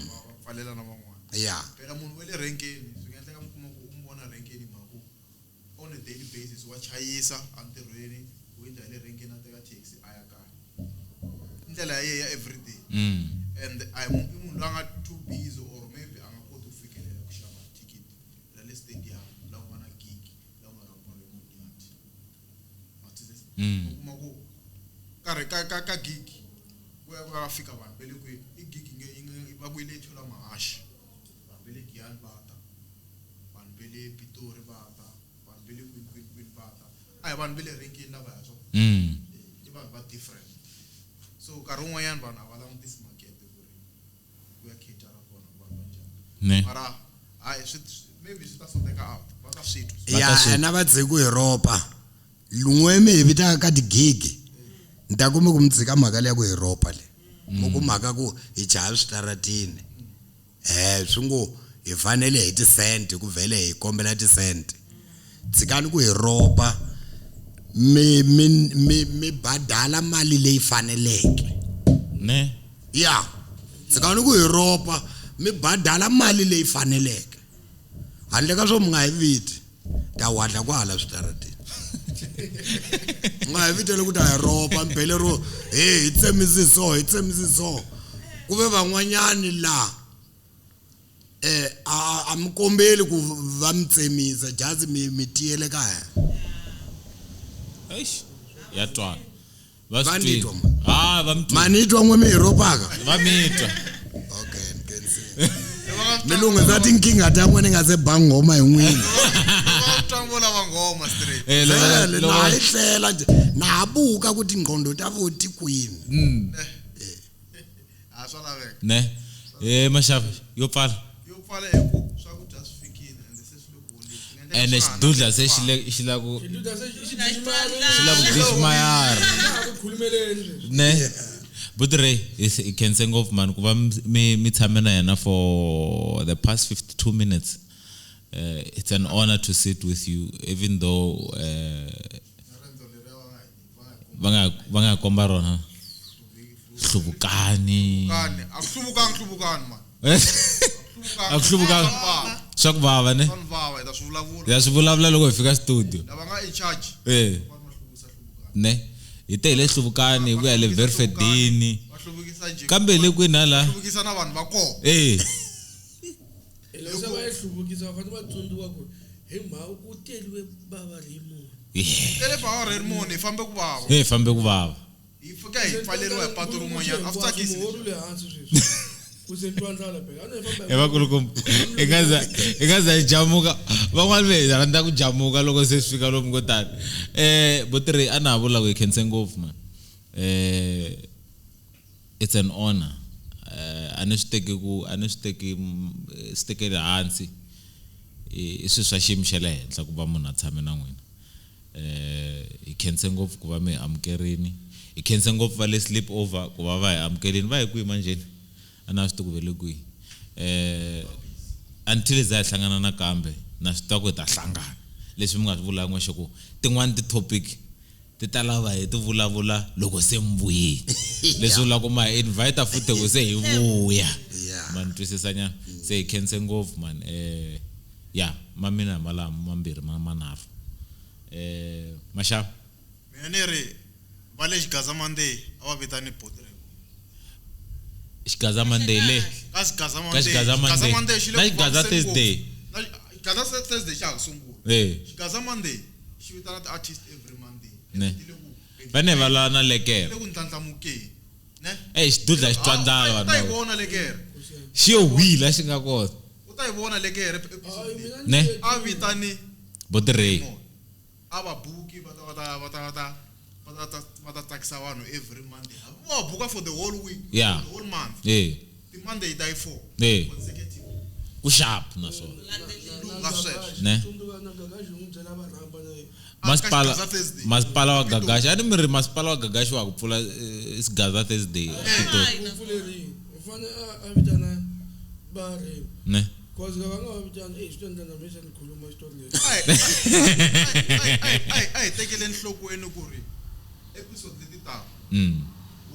Va pfalela na van'wana. Yeah. Phela munhu wa le renkeni swi nga endleka mi kuma ku u n'wi vona renkeni hi mhaka ku on a daily basis wa chayisa entirhweni u endla hi le renkeni a teka taxi a ya kaya. Ndlela ya yena ya everyday. And I munhu loyi a nga too busy or maybe a nga koti ku fikelela ku xava ticket ra le stadium la ku nga na gig la ku nga ra Raymond Nyathi. U kuma ku karhi ka gig ku ya va fika vanhu va le kwihi i gig yi va ku yi le Thola Mahaxi vanhu va le Giyani va ta vanhu va le Pitori va ta vanhu va le kwini kwini kwini va ta a hi vanhu va le renkeni lava ya swo i vanhu va different. So nkarhi wun'wanyana vanhu a va langutisi makete ku ri ku ya cater-a kona ku vanhu va njhani. Mara hayi maybe swi ta soteka out va ta swi twa. Ya na va tshiki ku hi ropa lun'we mi hi vitaka ka tigigi ni ta kume ku mi tshika mhaka leya ku hi ropa le mi ku mhaka ku hi chaya switaratini swi ngo hi fanele hi tisente ku vhele hi kombela tisente tshikani ku hi ropa Mi mi mi mi badala mali leyi faneleke. Ne. Ya. Tshikani ku hi ropa mi badala mali leyi faneleke. Handle ka swo mi nga hi viti ta wadla kwahala switarateni. Mi nga hi viteli ku ta hi ropa mi bele ro he hi tsemisi so hi tsemisi so. Ku ve van'wanyani laha a mi kombeli ku va mi tsemisa jazi mi tiyele ka hina. Eish. Ya twala. Va Va swi ni twa, twile. man. Ah, va mi twa. Ma ni twa n'we mi hi ropaka? Va mi twa. Okay, ni khensile. Mi lunghisa tinkingha ta n'wina ni nga se ba nghoma hi n'wina. Va twa vo lava nghoma straight. Eh, Vele na ha yi hlela nje na ha buka ku tingqondo ta vo ti kwini. A swa laveka. Ne. Mashavi yo pfala. Yo pfala hi ku swakudya swi fikile and se swi le ku holeni. Ene xidudla se xi le xi la ku Xidudla se xi xi la ku dishmayara. khulumeleni sweswi. Ne. Buti Ray, hi khense ngopfu man ku va mi tshame na yena for the past 52 minutes. It's an honor to sit with you even though va nga komba rona hluvukani. Kani, a ku hluvukanga hluvukani man. A ku hluvukanga. Swa ku vava ne? Swa vava, hi ta swi vulavula. Ya swi vulavula loko hi fika studio. Lava nga in charge. Va hluvukisa hluvukani. Ne. Hi te hi le hluvukani hi vuya le Verfedini. Va hluvukisa njhe? Kambe le kwini hala? Hluvukisa na vanhu va kona. Loko se va yi hluvukisa va fanele va tsundzuka ku hi mhaka ku teriwe bava Raymond. Yeah. Tele bava Raymond hi fambe ku vava. Hi fambe ku vava. Hi fika hi pfaleriwa hi patu rin'wanyana. A swi tsakisi. Muholo le hansi sweswi. Ku se twa ndlala phela. A ni famba Hi vakulukumba hi nga za hi jamuka. Van'wani va hi rhandza ku jamuka loko se swi fika lomu ko tani. Buti Ray a na ha vula ku hi khense ngopfu man. It's an honor. A ni swi teki ku a ni swi teki swi tekeli hansi. I swilo swa xiyimo xa le henhla ku va munhu a tshame na n'wina. Hi khense ngopfu ku va mi hi amukerini. Hi khense ngopfu va le sleep over ku va va hi amukelini. Va hi kwihi manjheni? A na swi tivi ku ve le kwihi. Until za hi hlangana nakambe na swi tiva ku hi ta hlangana. Leswi mi nga swi vulaka n'wexe ku tin'wani ti-topic ti ta lava hi ti vulavula loko se mi vuyile. Leswi vulaka ku ma hi invite futhi ku se hi vuya. Ma ni twisisa nyana. Se hi khense ngopfu man. Ya ma mina hi malamo mambirhi ma manharhu. Maxava. Mina ni ri va le Xigaza Monday a va vitani Buti Ray. Xigaza Monday le. Ka Xigaza Ka Monday. Xigaza Monday. Xigaza Monday xi le Na ku Xigaza vaviseni Thursday. ngopfu. Na Xigaza Thursday xa ha sungula. Xigaza Monday xi vitana ti-artist every Monday. Ne. Ti le ku Va ne va lwa na lekere. Ti le ku ndlandlamukeni. Ne? Xidudla xi twa ndlala U vanhu ta yi lava. vona lekere. Xi yo wila xi nga kona. U ta yi vona lekere episode leyi. Ne? A vitani Buti Ray. A va buki va ta va ta va ta va ta va ta va ta tsakisa vanhu every Monday. Va buka for the whole week. Yeah. For the whole month. Ti Monday ta yi 4. Consecutive. Ku sharp naswona. Lunga sweswo. Ne? Tsundzuka na Gagashi n'wi byela va rhamba na yena. Masipala Xigaza Thursday. Masipala wa Gagashi. A ni mi ri masipala wa Gagashi wa ku pfula Xigaza Thursday. U pfulerile. U fanele a vitana va Raymond. Ne? Cause lava nga va vitana, swi ta endla na mina se ni khuluma xitori lexi. A hi tekele enhlokweni ku ri episode leti taka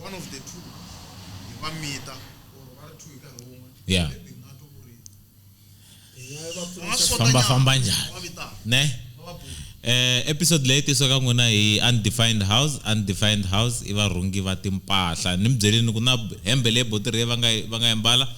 one of the two hi va mita or va ri two hi nkarhi wun'we. Yeah. Maybe hi nga twa ku ri Hi nga va va pfuna nga swi kota Famba nyana. famba njhani? Va vitana. Ne? Va va buka. Episode leyi tisiwaka n'wina hi Undefined House. Undefined House i varhungi va timpahla. Ni mi byelini ku na hembe leyi Buti Ray va nga yi mbala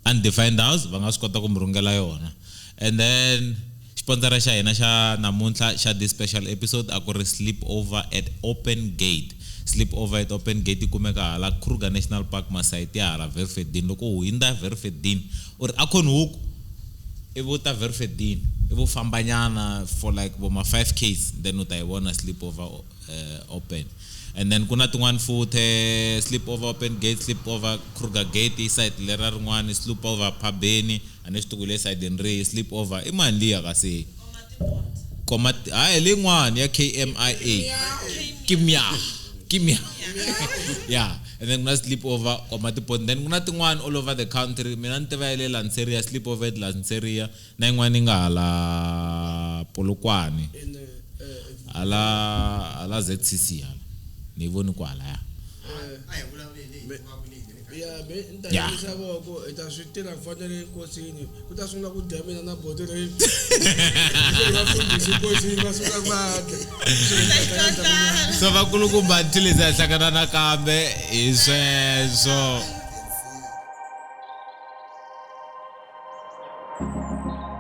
Undefined House va nga swi kota ku mi rhungela yona. And then xiponsara xa hina xa namuntlha xa this special episode a ku ri Sleepover at Open Gate. Sleepover at Open Gate yi kumeka hala Kruger National Park masayiti ya hala Verfedin. Loko u hundza Verfedin u ri Acornhoek ivi u ta Verfedin ivi u fambanyana for like vo ma 5 Ks then u ta yi vona Sleepover Open. And then ku na tin'wani futhi Sleepover Open Gate, Sleepover Kruger Gate i side lera rin'wani, Sleepover Phabeni a ni swi tivi ku le sayidini rihi Sleepover i mani liya kasi? Koma hayi leyin'wani ya KMIA. Kimya. Kimya. Yeah. And then ku na Sleepover Komatipoort. Then ku na tin'wani all over the country. Mina ni tiva ya le Lanseria, Sleepover at Lanseria na yin'wana yi nga hala Polokwane. Hala hala ZCC hala. Ni voni kwalaya. A hi vulavuleni hi va ku leyi Ya me ni ta Ya. yimisa voko hi ta swi tirha ku fana na le nkosini ku ta sungula ku dya mina na boti ri vafundhisi nkosini va suka va dya So vakulukumba until hi hlangana nakambe hi sweswo. Thank you.